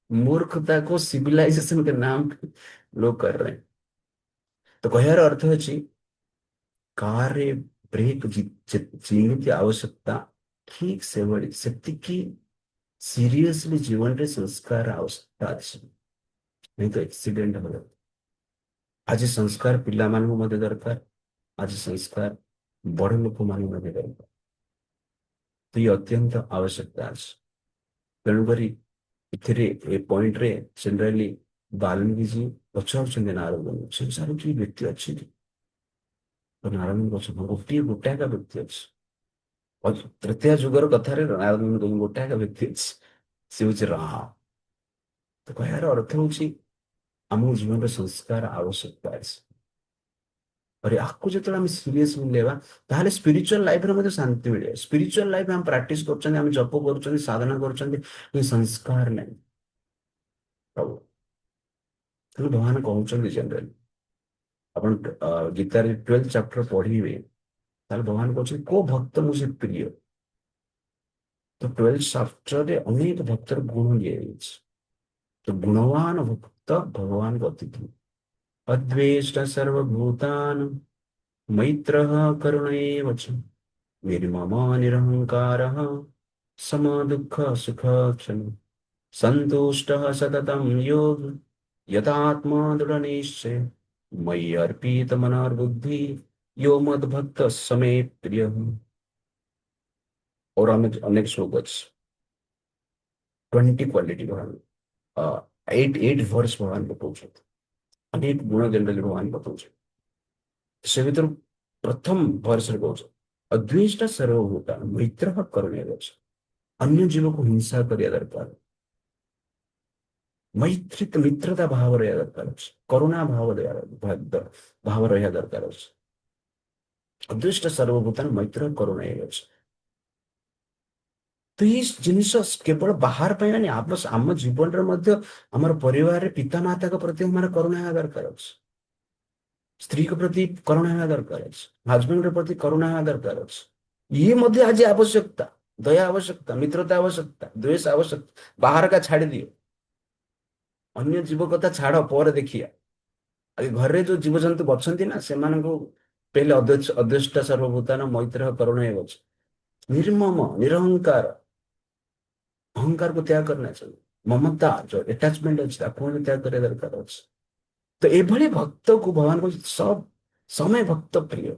मूर्खता को सिविलाइजेशन के नाम पे लोग कर रहे हैं। ତ କହିବାର ଅର୍ଥ ଅଛି, କାରରେ ବ୍ରେକ୍ ଯେମିତି ଆବଶ୍ୟକତା, ଠିକ ସେଭଳି ସେତିକି ସିରିୟସଲି ଜୀବନରେ ସଂସ୍କାର ଆବଶ୍ୟକତା ଅଛି, नहीं ତ ଆକ୍ସିଡେଣ୍ଟ ହବ। ଆଜି ସଂସ୍କାର ପିଲାମାନଙ୍କୁ ମଧ୍ୟ ଦରକାର, ଆଜି ସଂସ୍କାର ବଡ ଲୋକମାନଙ୍କୁ ମଧ୍ୟ ଦରକାର। ତ ଇଏ ଅତ୍ୟନ୍ତ ଆବଶ୍ୟକତା ଅଛି। ତେଣୁକରି ଏଥିରେ ଏ ପଏଣ୍ଟରେ ଜେନେରାଲି ବାଲ୍ମୀକି ପଚାରୁଛନ୍ତି ନାରଦଙ୍କୁ, ସଂସାର କିଏ ବ୍ୟକ୍ତି ଅଛି କି? ତ ନାରଦ କହୁଛନ୍ତି, ଗୋଟିଏ ଗୋଟେ ଏକା ବ୍ୟକ୍ତି ଅଛି। ତ୍ରେତୟା ଯୁଗର କଥାରେ ନାରଦ ମୁନି କହୁଛନ୍ତି, ଗୋଟେ ଏକା ବ୍ୟକ୍ତି ଅଛି, ସେ ହଉଛି ରାମ। ତ କହିବାର ଅର୍ଥ ହଉଛି, ଆମକୁ ଜୀବନରେ ସଂସ୍କାର ଆବଶ୍ୟକତା ଅଛି। ଆରେ ଆକୁ ଯେତେବେଳେ ଆମେ ସିରିୟସଲି ନେବା, ତାହେଲେ ସ୍ପିରିଚୁଆଲ ଲାଇଫରେ ମଧ୍ୟ ଶାନ୍ତି ମିଳିବ। ସ୍ପିରିଚୁଆଲ ଲାଇଫ ଆମେ ପ୍ରାକ୍ଟିସ କରୁଛନ୍ତି, ଆମେ ଜପ କରୁଛନ୍ତି, ସାଧନା କରୁଛନ୍ତି, କିନ୍ତୁ ସଂସ୍କାର ନାହିଁ ପ୍ରଭୁ। ତେଣୁ ଭଗବାନ କହୁଛନ୍ତି, ଜେନେରାଲି ଆପଣ ଗୀତାରେ 12th chapter ପଢିବେ, ତାହେଲେ ଭଗବାନ କହୁଛନ୍ତି, କୋଉ ଭକ୍ତ मुझे ପ୍ରିୟ? ତ 12th ଚାପ୍ଟରରେ ଅନେକ ଭକ୍ତର ଗୁଣ ଦିଆଯାଇଛି। ତ ଗୁଣବାନ ଭକ୍ତ ଭଗବାନଙ୍କ ଅତି ପ୍ରିୟ। ଅଦ୍ୱେଷ୍ଟା ସର୍ବଭୂତାନାଂ ମୈତ୍ରଃ କରୁଣ ଏବ ଚ ନିର୍ମମୋ ନିରହଙ୍କାରଃ ସମ ଦୁଃଖ ସୁଖ କ୍ଷମୀ ସନ୍ତୁଷ୍ଟଃ ସତତଂ ଯୋଗୀ ଯତାତ୍ମା ଦୃଢ ନିଶ୍ଚୟ ମୟି ଅର୍ପିତ ମନୋର୍ବୁଦ୍ଧି यो ମଦ୍ଭକ୍ତ ସ ମେ ପ୍ରିୟ। और ଅନେକ ଅନେକ ଶ୍ଲୋକ ଅଛି। 20 କ୍ୱାଲିଟି ଭଗବାନ, 8 8 ଭର୍ସ ଭଗବାନ ବତାଉଛନ୍ତି। ଅନେକ ଗୁଣ ଜେନେରାଲି ଭଗବାନ ବତାଉଛନ୍ତି। ସେ ଭିତରୁ ପ୍ରଥମ ଭର୍ସରେ କହୁଛନ୍ତି, ଅଦ୍ୱେଷ୍ଟା ସର୍ବଭୂତା ମୈତ୍ର କରୁଣ ଏବ ଚ। ଅନ୍ୟ ଜୀବକୁ ହିଂସା କରିବା ଦରକାର, ମୈତ୍ରୀ ମିତ୍ରତା ଭାବ ରହିବା ଦରକାର ଅଛି, କରୁଣା ଭାବ ଭାବ ରହିବା ଦରକାର ଅଛି। ଅଦ୍ୱେଷ୍ଟା ସର୍ବଭୂତା ମୈତ୍ର କରୁଣ ଏବ ଚ। ତ ଏଇ ଜିନିଷ କେବଳ ବାହାର ପାଇଁ ମାନେ ଆମ ଜୀବନରେ ମଧ୍ୟ, ଆମର ପରିବାରରେ ପିତା ମାତାଙ୍କ ପ୍ରତି ଆମର କରୁଣା ହେବା ଦରକାର ଅଛି, ସ୍ତ୍ରୀଙ୍କ ପ୍ରତି କରୁଣା ହେବା ଦରକାର ଅଛି, ହଜବେଣ୍ଡଙ୍କ ପ୍ରତି କରୁଣା ହେବା ଦରକାର ଅଛି। ଇଏ ମଧ୍ୟ ଆଜି ଆବଶ୍ୟକତା, ଦୟା ଆବଶ୍ୟକତା, ମିତ୍ରତା ଆବଶ୍ୟକତା, ଦ୍ୱେଷ ଆବଶ୍ୟକତା। ବାହାର କା ଛାଡ଼ି ଦିଅ, ଅନ୍ୟ ଜୀବ କଥା ଛାଡ଼, ପରେ ଦେଖିବା। ଆଗେ ଘରେ ଯୋଉ ଜୀବଜନ୍ତୁ ଅଛନ୍ତି ନା, ସେମାନଙ୍କୁ ପହଲେ ଅଦ୍ୱେଷ୍ଟା ସର୍ବଭୂତାନ ମୈତ୍ର କରୁଣ ଏବ ଚ ନିର୍ମମ ନିରହଙ୍କାର, ଅହଙ୍କାରକୁ ତ୍ୟାଗ करना चाहिए। ମମତା ଯୋଉ ଆଟାଚମେଣ୍ଟ ଅଛି, ତାକୁ ମଧ୍ୟ ତ୍ୟାଗ କରିବା ଦରକାର ଅଛି। ତ ଏଭଳି ଭକ୍ତକୁ ଭଗବାନ କହୁଛନ୍ତି, ସବ ସମୟ ଭକ୍ତ ପ୍ରିୟ,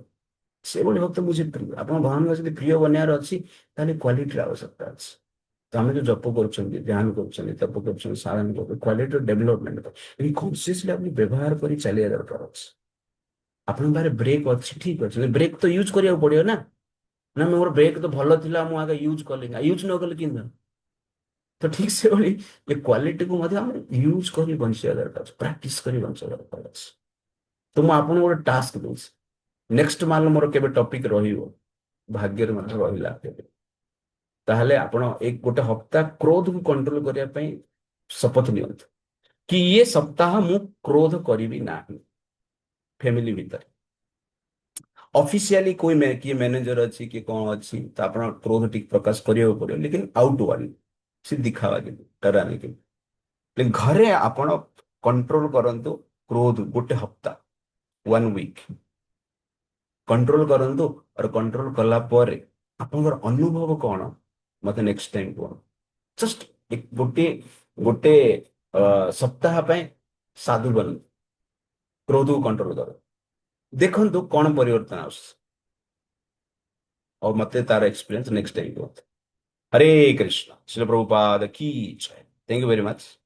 ସେଭଳି ଭକ୍ତ मुझे ପ୍ରିୟ। ଆପଣ ଭଗବାନଙ୍କ ଯଦି ପ୍ରିୟ ବନିବାର ଅଛି, ତାହେଲେ କ୍ୱାଲିଟିର ଆବଶ୍ୟକତା ଅଛି। ତ ଆମେ ଯୋଉ ଜପ କରୁଛନ୍ତି, ଧ୍ୟାନ କରୁଛନ୍ତି, ତପ କରୁଛନ୍ତି, ସାଧନ କରୁଛନ୍ତି, କ୍ୱାଲିଟିର ଡେଭଲପମେଣ୍ଟ ଏଇ କନସିୟସଲି ଆପଣ ବ୍ୟବହାର କରି ଚାଲିବା ଦରକାର ଅଛି। ଆପଣଙ୍କ ପାଖରେ ବ୍ରେକ୍ ଅଛି, ଠିକ ଅଛି, ବ୍ରେକ୍ ତ ୟୁଜ୍ କରିବାକୁ ପଡିବ ନା। ନା, ମୋର ବ୍ରେକ୍ ତ ଭଲ ଥିଲା, ମୁଁ ଆଗ ୟୁଜ୍ କଲିନି। ୟୁଜ୍ ନ କଲେ କେମିତି ହବ? ତ ଠିକ ସେଭଳି ଏ କ୍ୱାଲିଟିକୁ ମଧ୍ୟ ଆମେ ୟୁଜ୍ କରି ବଞ୍ଚିବା ଦରକାର ଅଛି, ପ୍ରାକ୍ଟିସ କରି ବଞ୍ଚିବା ଦରକାର ଅଛି। ତ ମୁଁ ଆପଣଙ୍କୁ ଗୋଟେ ଟାସ୍କ ଦଉଛି। ନେକ୍ସଟ ମାଲ ମୋର କେବେ ଟପିକ ରହିବ, ଭାଗ୍ୟରେ ମଧ୍ୟ ରହିଲା କେବେ, ତାହେଲେ ଆପଣ ଏକ ଗୋଟେ ହପ୍ତା କ୍ରୋଧକୁ କଣ୍ଟ୍ରୋଲ କରିବା ପାଇଁ ଶପଥ ନିଅନ୍ତୁ କି ଇଏ ସପ୍ତାହ ମୁଁ କ୍ରୋଧ କରିବି ନାହିଁ। ଫ୍ୟାମିଲି ଭିତରେ ଅଫିସିଆଲି कोई କିଏ ମ୍ୟାନେଜର ଅଛି କି କଣ ଅଛି, ତ ଆପଣ କ୍ରୋଧ ଟିକେ ପ୍ରକାଶ କରିବାକୁ ପଡିବ, लेकिन ଆଉଟୱାର୍ଡଲି ସେ दिखावा के लिए, डराने के लिए। लेकिन ଘରେ ଆପଣ କଣ୍ଟ୍ରୋଲ କରନ୍ତୁ କ୍ରୋଧ, ଗୋଟେ ହପ୍ତା, ୱାନ୍ ୱିକ୍ କଣ୍ଟ୍ରୋଲ କରନ୍ତୁ। और କଣ୍ଟ୍ରୋଲ କଲା ପରେ ଆପଣଙ୍କର ଅନୁଭବ କଣ, ମତେ ନେକ୍ସଟ ଟାଇମ କୁହନ୍ତୁ। ଜଷ୍ଟ ଗୋଟିଏ ଗୋଟେ ସପ୍ତାହ ପାଇଁ ସାଧୁ ବନନ୍ତୁ, କ୍ରୋଧକୁ କଣ୍ଟ୍ରୋଲ କରନ୍ତୁ, ଦେଖନ୍ତୁ କଣ ପରିବର୍ତ୍ତନ ଆସୁଛି ଆଉ ମତେ ତାର ଏକ୍ସପିରିଏନ୍ସ ନେକ୍ସଟ ଟାଇମ କୁହନ୍ତୁ। ହରେ କୃଷ୍ଣ, ଶ୍ରୀଲ ପ୍ରଭୁପାଦ କି ଜୟ। Thank you very much.